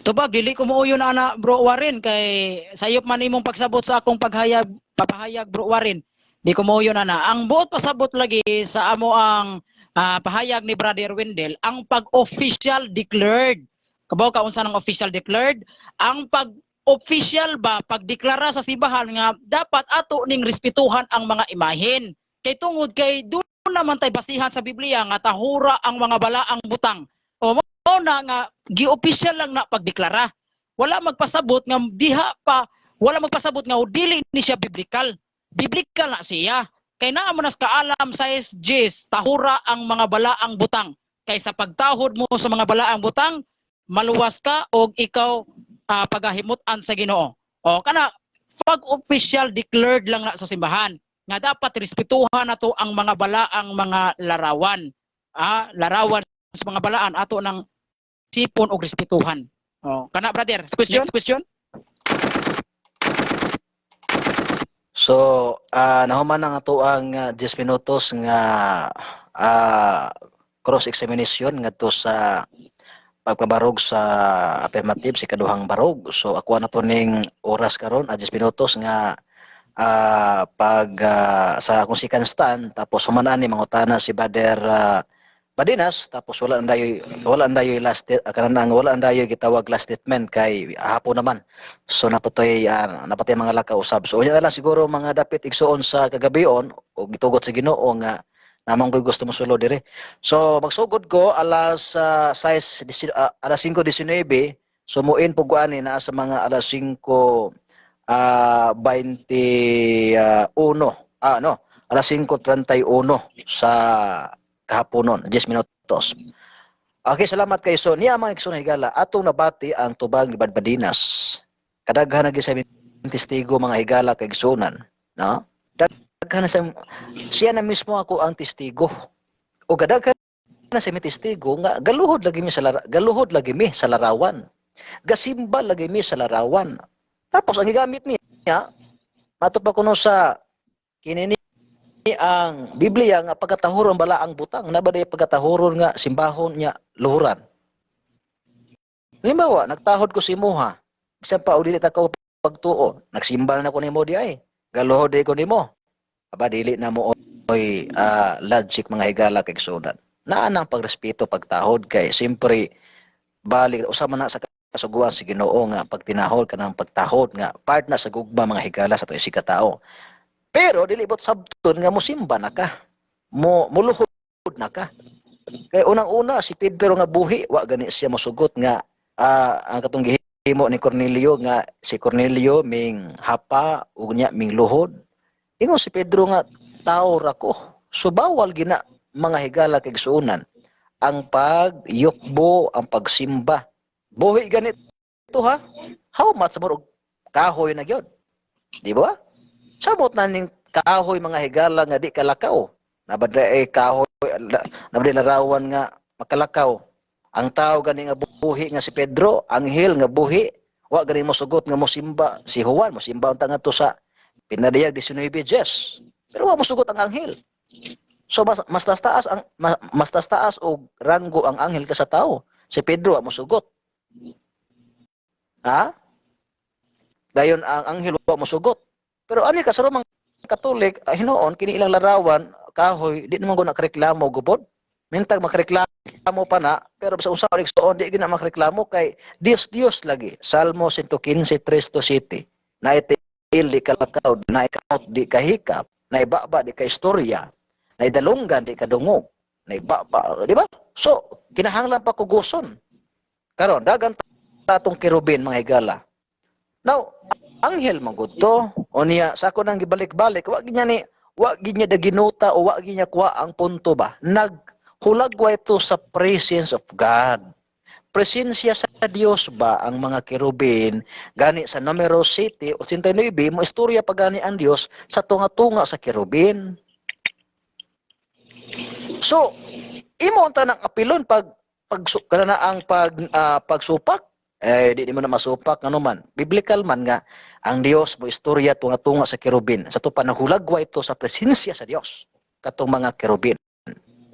Tubag, dili ko muuyon ana, Bro Warren, kay sayop man imong pagsabot sa akong paghayag papahayag, Bro Warren. Di ko muuyon ana. Ang buot pasabot lagi sa amo ang pahayag ni Brother Wendell, ang pag-official declared. Kabaw ka unsa ng official declared? Ang pag official ba, pagdeklara sa simbahan nga dapat ato ning respetuhan ang mga imahen. Kay tungod kay doon naman tay basihan sa Biblia nga tahura ang mga balaang butang. O mao na nga gi-official lang na pagdeklara. Wala magpasabot nga diha pa, wala magpasabot nga dili ni siya biblical. Biblical na siya. Kay naa mo nas kaalam sa SGs, tahura ang mga balaang butang. Kay sa pagtahod mo sa mga balaang butang, maluwas ka og ikaw pagahimutan sa Ginoo. O kana pag official declared lang na sa simbahan nga dapat respetuhan nato ang mga balaang mga larawan. Larawan sa mga balaan ato ng sipon og respetuhan. O kana, brother. Question? Next question? So, nahuman na nga to ang 10 minutos nga cross examination ngadto sa pagpabarog sa affirmative, sa ikaduhang barog. So ako na to ning oras karon, 10 minutos nga pag sa akong second stand, tapos human ani mangutana si Brother Badinas, tapos wala na dayoy last kanang wala na dayoy gitawag last statement kay hapon naman. So napatay mga lakaw usab. So unya na lang siguro, mga dapit igsuon sa kagabion o gitugot sa Ginoo nga namang ko'y gusto mo sulod dire. So magsugod ko alas 6 alas 5:19. So muin po ko ani naa sa mga alas 5 21, no, alas 5:31 sa kahaponon, 10 minutos. Okay, salamat kay. So niya, mga igsoon higala, atong nabati ang tubag ni Badbadinas. Kadaghan na gyud sa testigo, mga higala kay igsuonan, no? Daghan na sa siya na mismo ako ang testigo. O kadaghan na sa mi testigo nga galuhod lagi mi sa larawan. Gasimba lagi mi sa larawan. Tapos ang gigamit niya mato pa kuno sa kini ang Biblia nga pagkatahuron balaang butang na ba pagkatahuron nga simbahon niya luhuran. Halimbawa, nagtahod ko si imuha. Bisan pa og dili ta ka pagtuo, nagsimba na ko nimo di ay. Galuhod di ko nimo. Aba, dili na mo oy logic, mga higala kay igsuonan. Naa nang pagrespeto pagtahod kay siyempre balik usa man na sa kasuguan sa Ginoo nga pagtinahod kanang pagtahod nga part na sa gugma, mga higala, sa tuig tao. Pero dili bot sabton nga mosimba na ka. Mo muluhod na ka. Kay unang-una si Pedro nga buhi, wa gani siya mosugot nga ang katong gihimo ni Cornelio, nga si Cornelio ming hapa ug nya ming luhod. Ingon si Pedro nga tao ra ko. So bawal gina, mga higala kay igsuonan, ang pagyukbo, ang pagsimba. Buhi ganito ha. How much more og kahoy na gyud? Di ba? Samot na ning kahoy, mga higala, nga di kalakaw. Nabadra eh kahoy, nabadra larawan nga makalakaw. Ang tao gani nga buhi nga si Pedro, anghel nga buhi, wa gani mo sugot nga mosimba si Juan, mosimba unta ngadto sa Pinadayag 19 Jes. Pero wa mo sugot ang anghel. So mas taas og ranggo ang anghel ka sa tao. Si Pedro wa mo sugot. Ha? Dayon ang anghel wa mo sugot. Pero ani ka sa Romang Katolik, hinuon kini ilang larawan kahoy, di naman ko nakareklamo gubod. Mintag makareklamo pa na, pero sa usa ka igsuon di gina makareklamo kay Dios Dios lagi. Salmo 115:3 to city. Naitiil di kalakaw, naikamot di kahikap, naibaba di ka istorya, naidalunggan di kadungog, naibaba, di ba? So, kinahanglan pa kuguson. Karon dagan tatong kerubin, mga higala. Now, anghel man gud to. O niya sa ako nang gibalik-balik, wa gyud ni Wa gid niya daginuta o wa gid niya kuha ang punto ba. Naghulagway ito sa presence of God. Presensya sa Dios ba ang mga kerubin? Gani sa Numero 7:89 mo istorya pa gani ang Dios sa tunga-tunga sa kerubin. So imo ang tanang apilon pag kana na ang pagsupak, eh di mo na masupak. Ano man, biblical man nga ang Dios mo istorya tunga-tunga sa kerubin. Sa to pa nahulagwa ito sa presensya sa Dios katong mga kerubin,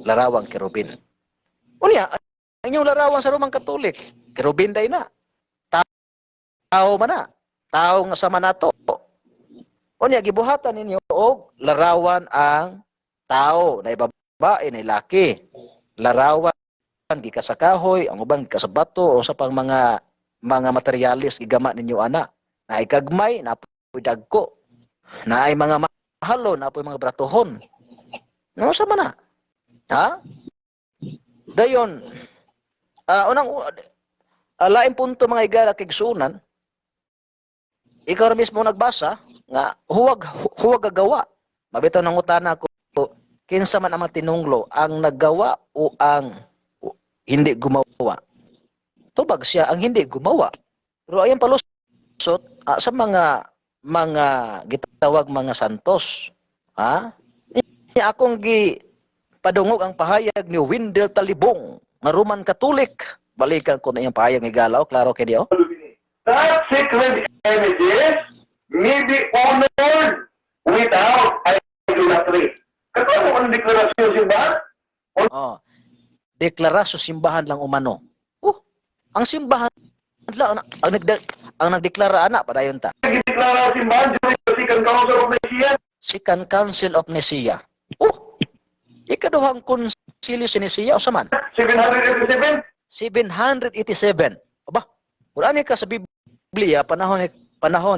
larawang kerubin. Unya ang inyong larawan sa Roman Catholic, kerubin day na, tao man na, tao nga sama nato. Unya gibuhatan ninyo og larawan ang tao na babae na laki, larawan gikan sa kahoy, ang uban gikan sa bato o sa pang mga materialis gigama ninyo ana. Naay gagmay, napoy dagko, naay mga mahalo, napoy mga bratohon. No sa man na ha. Dayon unang laing punto, mga higala kigsunan, ikaw ra mismo nagbasa nga huwag huwag gagawa. Mabitaw nang utana ko, kinsa man ang matinunglo, ang naggawa o ang hindi gumawa? Tubag siya ang hindi gumawa. Pero ayan palusot sa mga gitawag mga santos. Ha? Niya akong gi padungog ang pahayag ni Wendell Talibong nga Roman Catholic. Balikan ko na iyang pahayag ng higala. Klaro kay diyo. That sacred images may be honored without idolatry. Katong ang deklarasyon simbahan? Oh. Deklarasyon simbahan lang umano. Oh, ang simbahan lang ang nagdeklara ana, padayon ta. Gideklara simbahan during the Second Council of Nicaea. Second Council of Nicaea. Oh, ikaduhang konsilyo sa Nicaea usa man? 787. 787. Aba, kung ani ka sa Biblia, panahon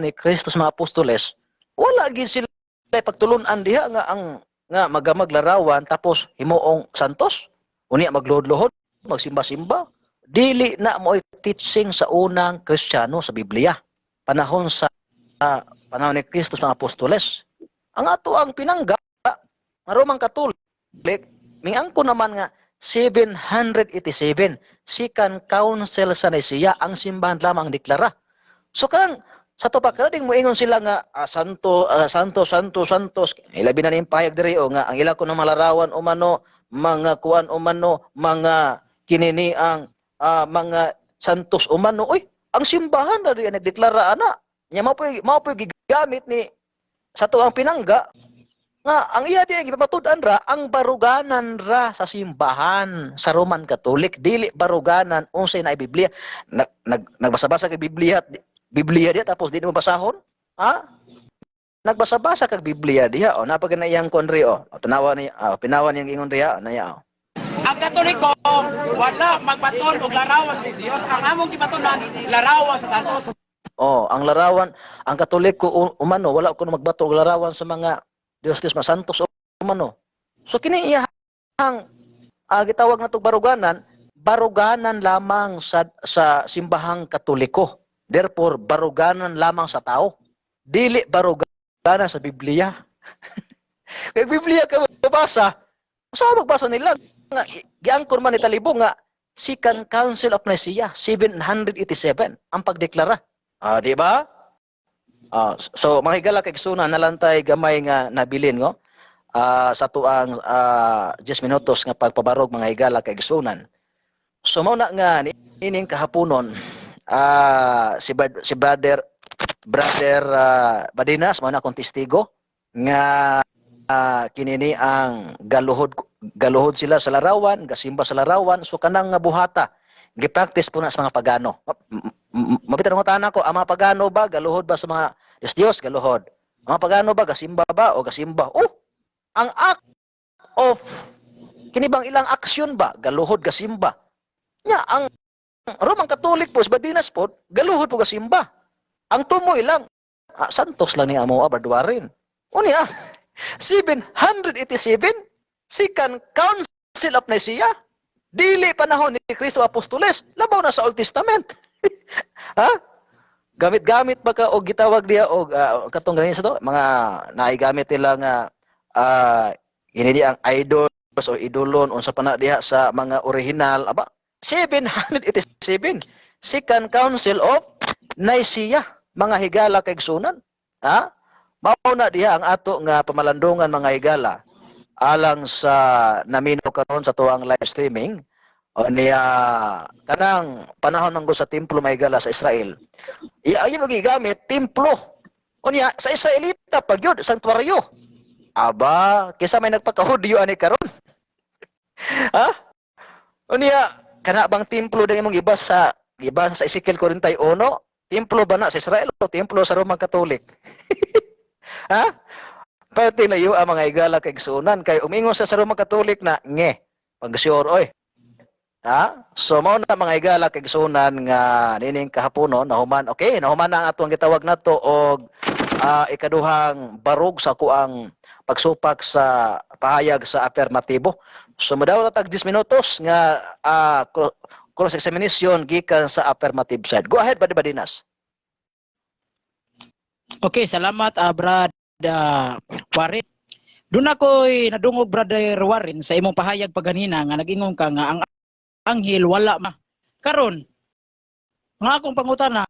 ni Kristo sa mga apostoles, wala gid sila pagtulunan diha nga ang nga magamag larawan tapos himuong santos. Unya magluhod-luhod, magsimba-simba. Dili na mo teaching sa unang Kristiyano sa Biblia. Panahon sa panahon ni Kristo sa mga apostoles. Ang ato ang pinangga nga Roman Catholic, mingangko naman nga 787, Second Council sa Nicaea, ang simbahan lamang deklara. So kanang sa to pa ding moingon sila nga santo, santo, santo, santos, ilabi na ning pahayag diri o nga ang ila ko ng malarawan umano, mga kuan umano, mga kinini ang mga santos umano. Uy, ang simbahan na rin nagdeklara ana. Nya mao po'y gigamit ni sa to ang pinangga nga ang iya di gipatud-an ra ang baruganan ra sa simbahan sa Roman Catholic, dili baruganan unsay na Biblia. Nagbasa-basa kag Biblia diha tapos di mo basahon, ha? Nagbasa-basa kag Biblia diha o napag na iyang konri o tanawa ni pinawa niyang ingon diha na iya o. Ang Katoliko wala magbaton og larawan sa Dios. Ang among gibatonan, larawan sa santos. Oh, ang larawan, ang Katoliko umano wala ko magbato og larawan sa mga Dios Dios masantos umano. So kini iyahang gitawag na baruganan, baruganan lamang sa simbahang Katoliko. Therefore, baruganan lamang sa tao. Dili baruganan sa Biblia. Kay Biblia ka mabasa, sa magbasa nila nga giangkor man ni Talibong nga Second Council of Nicaea 787 ang pagdeklara. Di ba? So mga higala kay nalantay gamay nga nabilin ngo. Sa tuang 10 minutos nga pagpabarog, mga higala kay igsunan. So mao na nga ining kahaponon si brother brother Badinas mao na akong testigo nga kinini ang galuhod galuhod sila sa larawan, gasimba sa larawan. So kanang nga buhata gi-practice po na sa mga pagano. Mabitan ng ko, ang mga pagano ba galuhod ba sa mga Diyos Diyos galuhod? Ang mga pagano ba gasimba ba o gasimba? Oh, ang act of kini bang ilang aksyon ba galuhod gasimba? Nya ang Roman Catholic po sa Badinas po galuhod po gasimba. Ang tumoy lang santos lang ni amo abadwarin. Unya 787, Second Council of Nicaea, dili panahon ni Kristo Apostoles, labaw na sa Old Testament. Ha? Gamit-gamit ba ka og gitawag diya og katong ganin sa to mga naigamit nila nga Ini di ang idols o idolon unsa pa na diha sa mga original. Aba, 787, Second Council of Nicaea, mga higala kaigsunan, ha. Mao na diha ang ato nga pamalandungan, mga higala, alang sa namino karon sa tuang live streaming. O niya, kanang panahon ng sa templo, mga higala, sa Israel, iya ay magigamit templo. O niya sa Israelita pag yun sanktuaryo. Aba, kisa may nagpakahudyo ani karon, ha? O niya, kana bang templo dang imong gibasa sa Ezekiel 41, templo ba na sa Israel o templo sa Roman Catholic, ha? Pwede na ang mga higala kaigsunan kay umingon sa Roman Catholic na nge pag sure oy, ha. So mao na, mga higala kaigsunan, nga nining kahaponon nahuman. Okay, nahuman na ang atong gitawag nato og ikaduhang barog sa kuang pagsupak sa pahayag sa apermatibo. So modaw tag 10 minutos nga cross examination gikan sa affirmative side. Go ahead, Badi Badinas. Okay, salamat, Brad Warren. Doon ako'y nadungog, Brother Warren, sa imong pahayag paganina nga nag-ingon ka nga ang anghel wala ma. Karon, nga akong pangutana,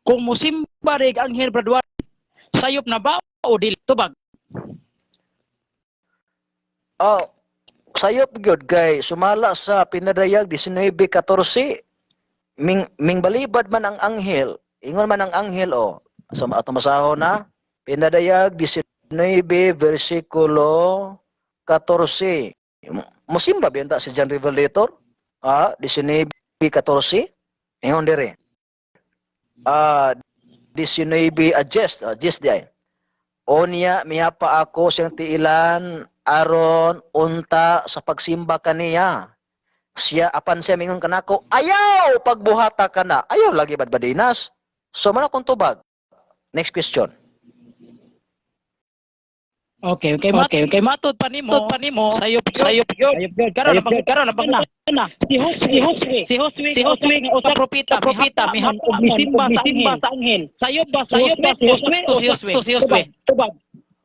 kung musimba rig anghel, Brad Warren, sayop na ba o dili? Tubag. Oh, sayop gyud kay sumala sa Pinadayag 19:14, ming balibad man ang anghel, ingon man ang anghel oh. So atong basahon na Pinadayag 19 versikulo 14. Musimba biyanta si John Revelator? Ah, 19:14. Ingon dire. Ah, 19 adjust, adjust di ay. Onya mihapa ako siyang tiilan aron unta sa pagsimba kaniya. Siya apan siya mingon kanako, "Ayaw pagbuhata kana." Ayaw lagi, Badbadinas. So man akong tubag. Next question. Okay, matod pa nimo, sayop sayop yun. Karon ang karon ang pangutana. Si Josue, si Josue nga usa propeta, propeta mihapa og misimba sa anghel. Sa anghel. Sayop ba si Josue o si Josue? Si Josue. Tubag.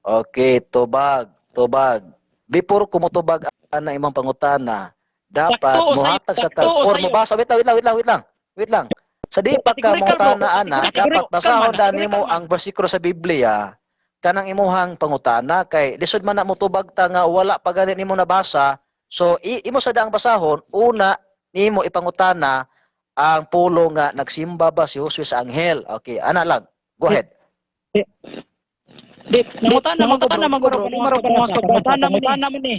Okay, tubag, tubag. Before ko motubag ana imong pangutana, dapat Sakto o sayop? mohatag sa Sakto o or sayop? mobasa. Wait lang, wait lang, wait lang, wait lang. Wait lang. Sa di pa ka Categorical, bro. mangutana ana, Categorical dapat basahon man, dani mo categorical man. ang bersikulo sa Biblia kanang imuhang pangutana kay lisod man na motubag ta nga wala pa gani nimo nabasa. So imo sa daang basahon una nimo ipangutana ang pulo nga nagsimba ba si Josue sa anghel. Okay, ana lang. Go ahead. Di, nangutana man ko, bro. Nangutana man ko, bro. Maro pa mas pagpangutana mo ni.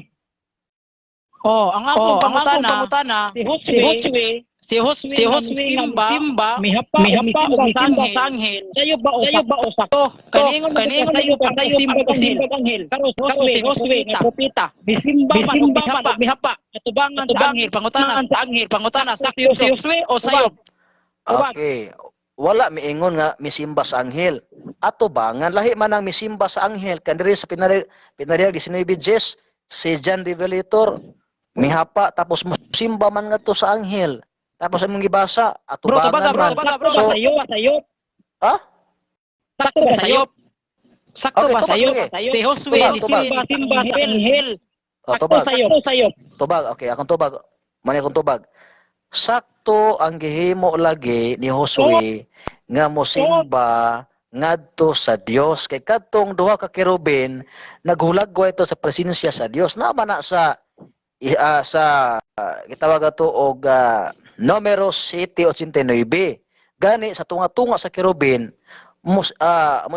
Oh, ang akong Oh, ang pangutana, akong pangutana, Si Josue, si Josue, si Josue, si Josue nga nga simba, mihapa mihapa og og misimba misimba sa sa anghel. Sayop ba o Sayop ba o sakto? Oh, kaningon Kaningon kaningon mo kayo ka simba sayop ang anghel. anghel. Karon Karon si Josue nga propeta, misimba man og misimba man mihapa. og mihapa atubangan sa Atubangan anghel. Pangutana sa anghel, pangutana, sakto Si si Josue o sayop? Tubag. Okay. Wala miingon nga misimba sa anghel. Ato ba nga lahi man ang misimba sa anghel kaniri sa Pinadayag 19:10, si John Revelator mihapa tapos musimba man ngadto sa anghel. Tapos imong gibasa Bro, tubaga, atubangan bro, man. tubaga, bro. So, Sayop, sayop. ha? Sakto ba sayop? Sakto Okay, ba tubag sayop? lagi. Si Josue Tubag, tubag. Misimba sa anghel. Oh, Sakto tubag, sayop, sayop. Tubag. Okay, akong tubag. Mani akong tubag. Sakto ang gihimo lagi ni Josue nga mosimba ngadto sa Dios kay kadtong duha ka kerubin naghulagway ito sa presensya sa Dios na man na sa gitawag ato og Numero 7:89. Gani sa tunga-tunga sa kerubin mo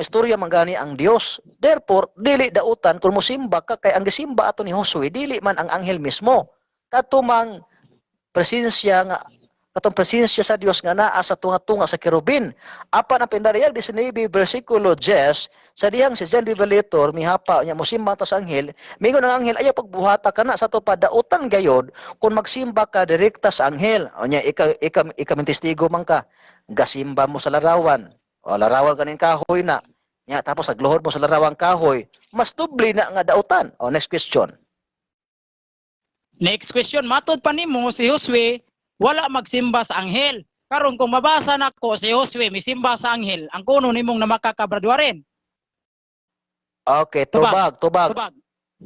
istorya man gani ang Dios. Therefore dili dautan kung mosimba ka kay ang gisimba ato ni Josue dili man ang anghel mismo, kadto mang presensya nga katong presensya sa Dios nga naa sa tunga-tunga sa kerubin. Apan ang Pinadayag 19 bersikulo 10, sa dihang si John Revelator mihapa nya mosimba ta sa anghel, mingon ang anghel, "Ayaw pagbuhata ka na." Sa to pa dautan gayod kung magsimba ka direkta sa anghel. O nya ika testigo man ka, gasimba mo sa larawan. O larawan kaning kahoy na. Nya tapos nagluhod mo sa larawang kahoy, mas doble na nga dautan. O, next question. Next question, matod pa nimo si Josue wala magsimba sa anghel. Karon kung mabasa nako si Josue misimba sa anghel, ang kuno nimong namakaka, Brad Warren? Okay, tubag, tubag. Tubag.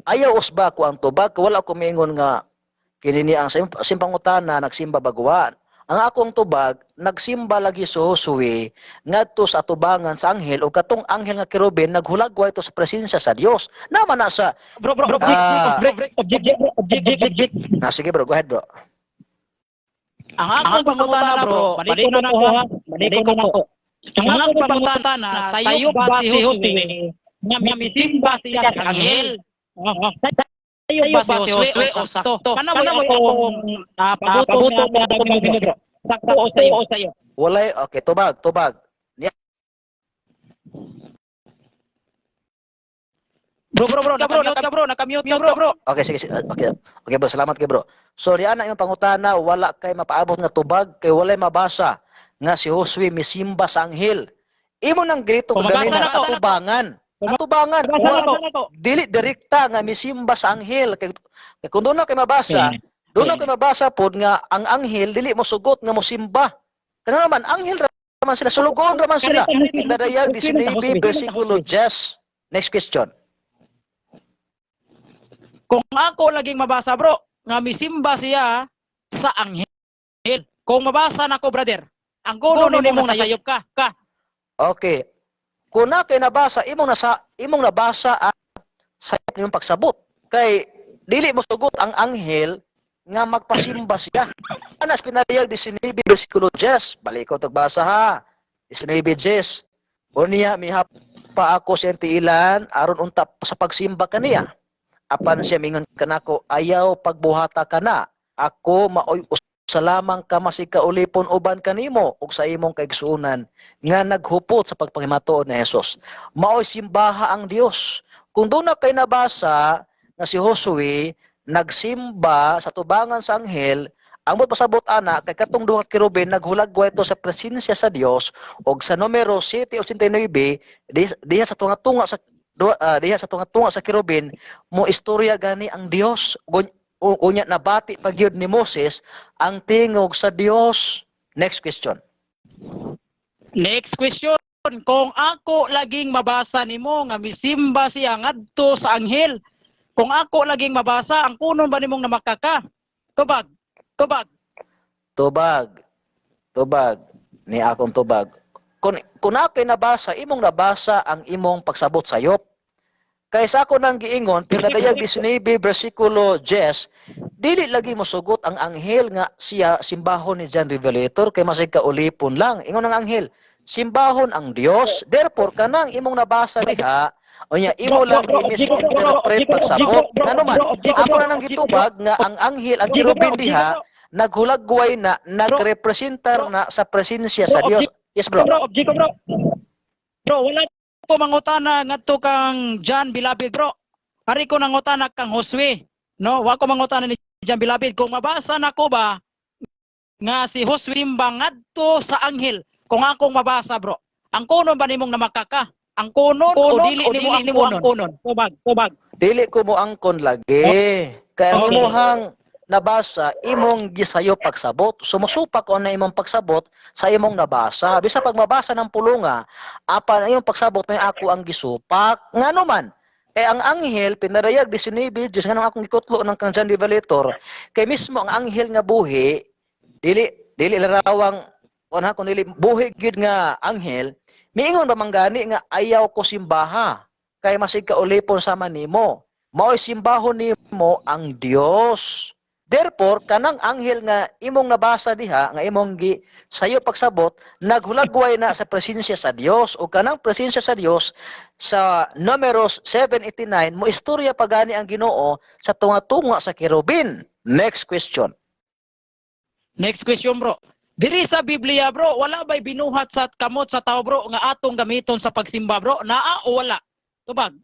Ayaw usba ko ang tubag, wala ko miingon nga kini ni ang simpangutana nagsimba baguan. Ang akong tubag nagsimba lagi si Josue ngadto sa atubangan sa anghel ug katong anghel nga kerubin naghulagway to sa presensya sa Dios. Naman na sa Bro, bro, bro, Ah. bro, bro, object, bro, object, object. Ah, sige bro, go ahead, bro. Ang akong pangutana, bro, balik ko na ko ha. Balik ko na ko. Ang akong pangutana, sayop ba si Josue nga misimba siya sa anghel? Sayop ba si Josue o sakto? Kana mo akong pabuto nga bro. Sakto o sayo o sayo. Walay, okay, tubag, tubag. Bro, bro, bro, nakamute ka, bro, nakamute ka, bro, bro. Okay, sige, sige. Okay. Okay bro, salamat kay bro. So diyan na imong pangutana, wala kay mapaabot nga tubag kay walay mabasa nga si Josue misimba sa anghel. Imo nang grito Pumabasa kaganina na to. atubangan. Atubangan. Basa Wa, na to. dili direkta nga misimba sa anghel kay kung doon na kay mabasa, doon na kay mabasa pod nga ang anghel dili mo sugot nga mosimba. Kaya naman anghel ra man sila, sulugoon ra man sila. Pinadayag 19 bersikulo 10. Next question. Kung ako laging mabasa, bro, nga misimba siya sa anghel. Kung mabasa nako, brother, ang kuno Kuno nimo nimo nasayop ka. Ka. Okay. Kung na kay nabasa, imong nabasa ang sayop niyong pagsabot. Kay dili mo sugot ang anghel nga magpasimba siya. Anas pinadayag 19 bersikulo 10. Balik ko tagbasa ha. 19:10. Unya mihap pa ako sa tiilan aron unta sa pagsimba kaniya. Apan siya mingon kanako, ayaw pagbuhata kana. Ako maoy usa lamang ka masig kaulipon uban kanimo ug sa imong kaigsuonan nga naghupot sa pagpangimatuod ni Jesus. Maoy simbaha ang Dios. Kung doon na kay nabasa nga si Josue nagsimba sa tubangan sa anghel, ang buot pasabot ana kay katong duha ka kerubin naghulagway ito sa presensya sa Dios og sa numero 789 diha sa tunga-tunga sa diha sa tunga-tunga sa kerubin mo istorya gani ang Dios. Unya nabati pa gyud ni Moses ang tingog sa Dios. Next question. Next question. Kung ako laging mabasa nimo nga misimba siya ngadto sa anghel, kung ako laging mabasa, ang kunon ba nimong namakaka? Tubag. Tubag. Tubag. Tubag. Ni akong tubag. Kung ako'y nabasa, imong nabasa ang imong pagsabot sayop. Kay sa ako nang giingon, pinadayag 19 bersikulo 10, dili lagi mosugot ang anghel nga siya simbahon ni John Revelator kay masig kaulipon lang. Ingon ang anghel, simbahon ang Dios. Therefore kanang imong nabasa diha, unya imo lang i-misinterpret pagsabot. Ngano man, ako na nang gitubag nga ang anghel ang kerubin diha naghulagway na, nagrepresentar na sa presensya sa Dios. Yes, bro. Bro, object bro. Bro, wala ko mangutana ngadto kang John Bilabid, bro. Ari ko nangutana kang Josue. No, wa ko mangutana ni John Bilabid. Kung mabasa nako ba nga si Josue simba ngadto sa anghel, kung akong mabasa, bro. Ang kunon ba nimong namakaka? Ang kunon o dili nimo ang kunon? Kunon. Tubag, tubag. Dili ko mo angkon lagi. Kaya ang Okay. imuhang nabasa, imong gisayo pagsabot. Sumusupak ko na imong pagsabot sa imong nabasa. Bisa pag mabasa ng pulunga, apan ang imong pagsabot may ako ang gisupak. Ngano man? Kay ang anghel pinarayag 19, Diyos nga akong gikutlo ng kang John Revelator, kay mismo ang anghel nga buhi, dili dili larawang kun ha kun dili buhi gyud nga anghel, miingon ba man gani nga ayaw ko simbaha kay masig kaulipon sama nimo. Mao'y simbahon nimo ang Dios. Therefore, kanang anghel nga imong nabasa diha, nga imong gi sayo pagsabot, naghulagway na sa presensya sa Dios o kanang presensya sa Dios sa Numeros 7:89 mo istorya pagani ang Ginoo sa tunga-tunga sa kerubin. Next question. Next question, bro. Diri sa Biblia, bro, wala ba'y binuhat sa kamot sa tao, bro, nga atong gamiton sa pagsimba, bro? Naa o wala? Tubag.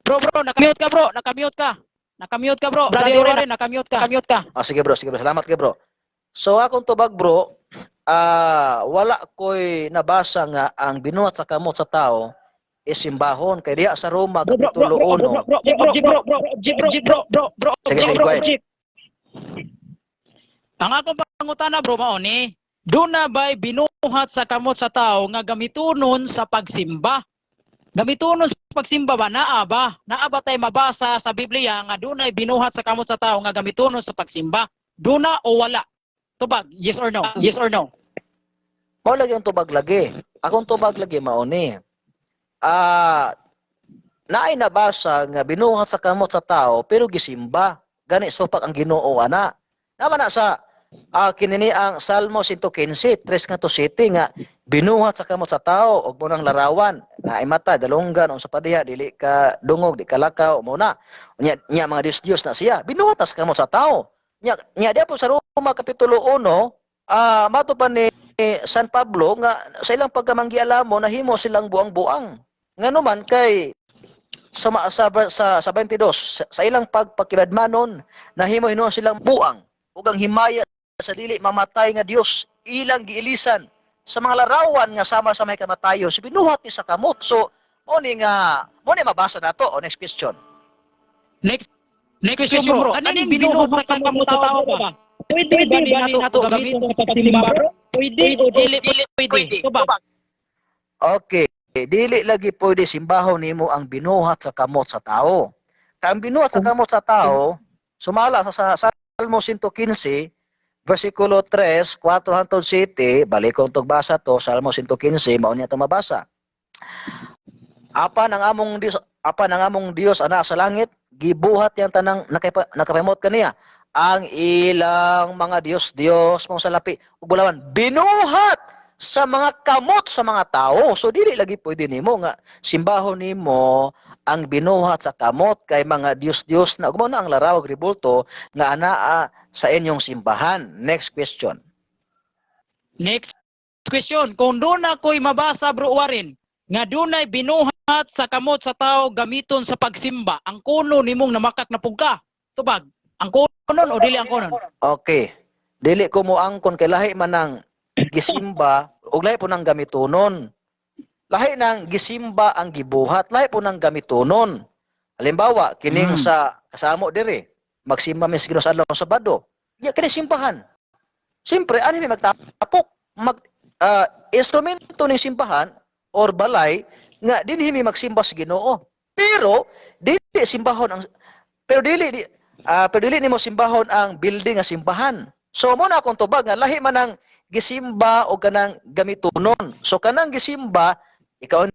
Bro, bro, nakamute ka, bro. Nakamute ka. Nakamute ka, bro. Brother Oren, nakamute ka. Nakamute ka. Ah, sige bro, sige bro. Salamat kay bro. So akong tubag bro, wala ko'y nabasa nga ang binuhat sa kamot sa tao is simbahon kay diha sa Roma Bro, bro, bro, kapitulo bro, 1. bro, bro, bro, bro, bro, bro, bro, bro, bro, Sige, sige, bro, go ahead. object. Ang akong pangutana, bro, mao ni. Duna ba'y binuhat sa kamot sa tao nga gamitunon sa pagsimba? Gamitunon sa pagsimba ba? Naa ba? Naa ba tay mabasa sa Biblia nga dunay binuhat sa kamot sa tao nga gamitunon sa pagsimba? Duna o wala? Tubag, yes or no? Yes or no? Mao lagi ang tubag lagi. Akong tubag lagi mao ni. Naay nabasa nga binuhat sa kamot sa tao pero gisimba. Gani supak ang Ginoo ana. Naman na sa kinini ang Salmo 115, 3 nga to city nga binuhat sa kamot sa tao og mo nang larawan naay mata, dalunggan, unsa pa diha, dili ka dungog, di ka lakaw, mo na nya nya mga Dios Dios na siya, binuhat na sa kamot sa tao. Nya nya diha po sa Roma kapitulo 1, mato pa ni San Pablo nga sa ilang pagkamanggialamo nahimo silang buang-buang, ngano man kay sa 22, sa ilang pagpakibadmanon nahimo hinuon silang buang ug ang himaya sa dili mamatay nga Dios ilang giilisan sa mga larawan nga sama sa may kamatayon. So binuhat ni sa kamot. So mo ni mabasa nato. O, next question. Next Next question, bro. Aning binuhat sa kamot sa tao ba? Pwede ba ni nato gamiton sa pagsimba, bro? Pwede o dili pwede? Tubag. Okay, dili lagi pwede simbahon nimo ang binuhat sa kamot sa tao. Kay ang binuhat sa kamot sa tao, sumala sa Salmo 115, versikulo 3, 4 hangtod 7, balikon tog basa to, Salmo 115, mao niya to mabasa. Apan ang among Dios, apan ang among Dios ana sa langit, gibuhat yang tanang nakapahimot kaniya. Ang ilang mga Dios Dios mong salapi ug bulawan binuhat sa mga kamot sa mga tao. So dili lagi pwede nimo nga simbahon nimo ang binuhat sa kamot kay mga Dios-Dios na ug mao na ang larawag rebulto nga anaa sa inyong simbahan. Next question. Next question. Kung doon ako'y mabasa, bro Warren, nga dunay binuhat sa kamot sa tao gamiton sa pagsimba, ang kuno nimong namakak na pugka. Tubag, ang kunon o dili ang kunon? Okay. Dili ko moangkon kay lahi man ang gisimba ug lahi po nang gamitonon. Lahi nang gisimba ang gibuhat, lahi po nang gamitonon. Halimbawa, kining sa kasamo diri, magsimba mi sa Ginoo sa adlaw sa Sabado. Di kini simbahan. Siyempre, ani may magtapok, mag instrumento ning simbahan or balay nga dinhi mi magsimba sa Ginoo. Pero dili simbahon ang pero dili di, pero dili nimo simbahon ang building nga simbahan. So mo na akong tubag nga lahi man ang gisimba o kanang gamitonon. So kanang gisimba, ikaw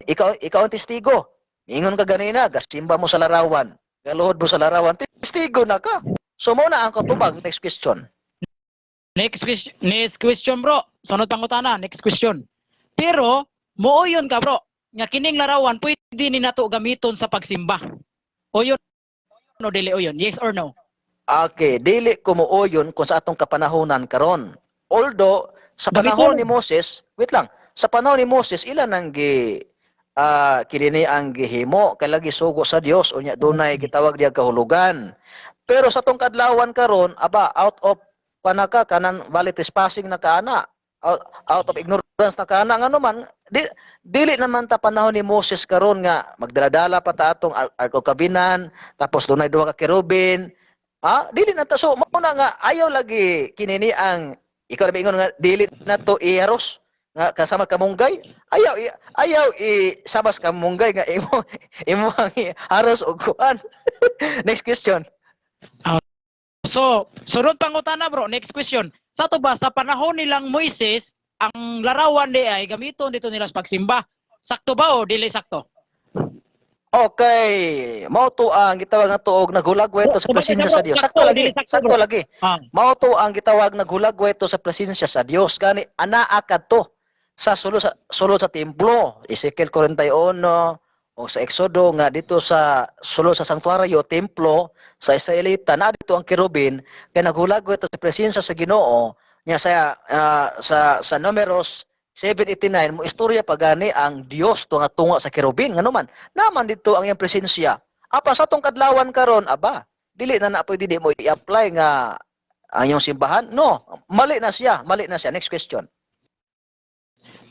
ang testigo. Ingon ka ganina, gasimba mo sa larawan. Galuhod mo sa larawan, testigo na ka. So mo na ang katubag. Next question. Next question, bro. Sunod pangutana, next question. Pero mooyon ka, bro, nga kining larawan pwede ni nato gamiton sa pagsimba. Oyon o dili oyon? Yes or no? Okay, dili ko muuyon kung sa atong kapanahonan karon. Although sa panahon Gamiton. ni Moses, wait lang, sa panahon ni Moses ilan ang gi kini ang gihimo kay lagi sugo sa Dios, unya dunay gitawag diya kahulugan. Pero sa atong kadlawan karon, aba, out of kana ka kanan valid trespassing na kaana. Out of ignorance na kaana, ngano man dili naman ta panahon ni Moses karon nga magdala-dala pa ta atong Ark of Covenant, tapos dunay duha ka kerubin. Dili na ta. So mao na nga ayaw lagi kinini ang ikaw na ingon nga dili na to iharos nga kasama kamunggay. Ayaw i sabas kamunggay nga imo imo ang haros og kuan. Next question. So, sunod pangutana, bro, next question. Sa to ba sa panahon nilang Moises, ang larawan di ay gamiton dito nila sa pagsimba? Sakto ba o dili sakto? Okay, mao to ang gitawag nga tuog naghulagway to sa presensya sa Dios. Sakto lagi, sakto lagi. Mao to ang gitawag naghulagway to sa presensya sa Dios. Gani anaa kadto sa sulod sa templo. Ezekiel 41 o sa Exodo nga dito sa sulod sa sanctuaryo, templo sa Israelita, na dito ang kerubin kay naghulagway to sa presensya sa Ginoo nya sa Numeros 7:89 mo istorya pa gani ang Dios tunga tunga sa kerubin, ngano man naman dito ang iyang presensya. Apa sa atong kadlawan karon, aba, dili na na pwede, di mo i-apply nga ang iyong simbahan. No, mali na siya, mali na siya. Next question.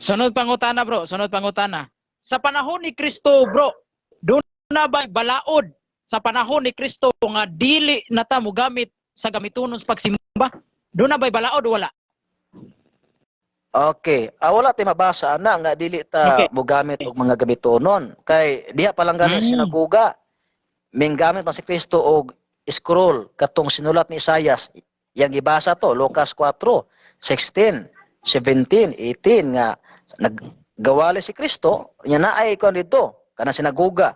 Sunod pangutana, bro, sunod pangutana. Sa panahon ni Kristo, bro, doon na ba balaod sa panahon ni Kristo nga dili na ta mogamit sa gamitonon sa pagsimba? Doon na ba'y balaod o wala? Okay. Ah, wala tay mabasa ana nga dili ta mogamit og mga gabitonon. Kay diha pa lang gani sinagoga. Minggamit man si Kristo og scroll katong sinulat ni Isayas. Yang gibasa to Lucas 4, 16, 17, 18 nga naggawali si Kristo, nya naay kon dito kana sinagoga.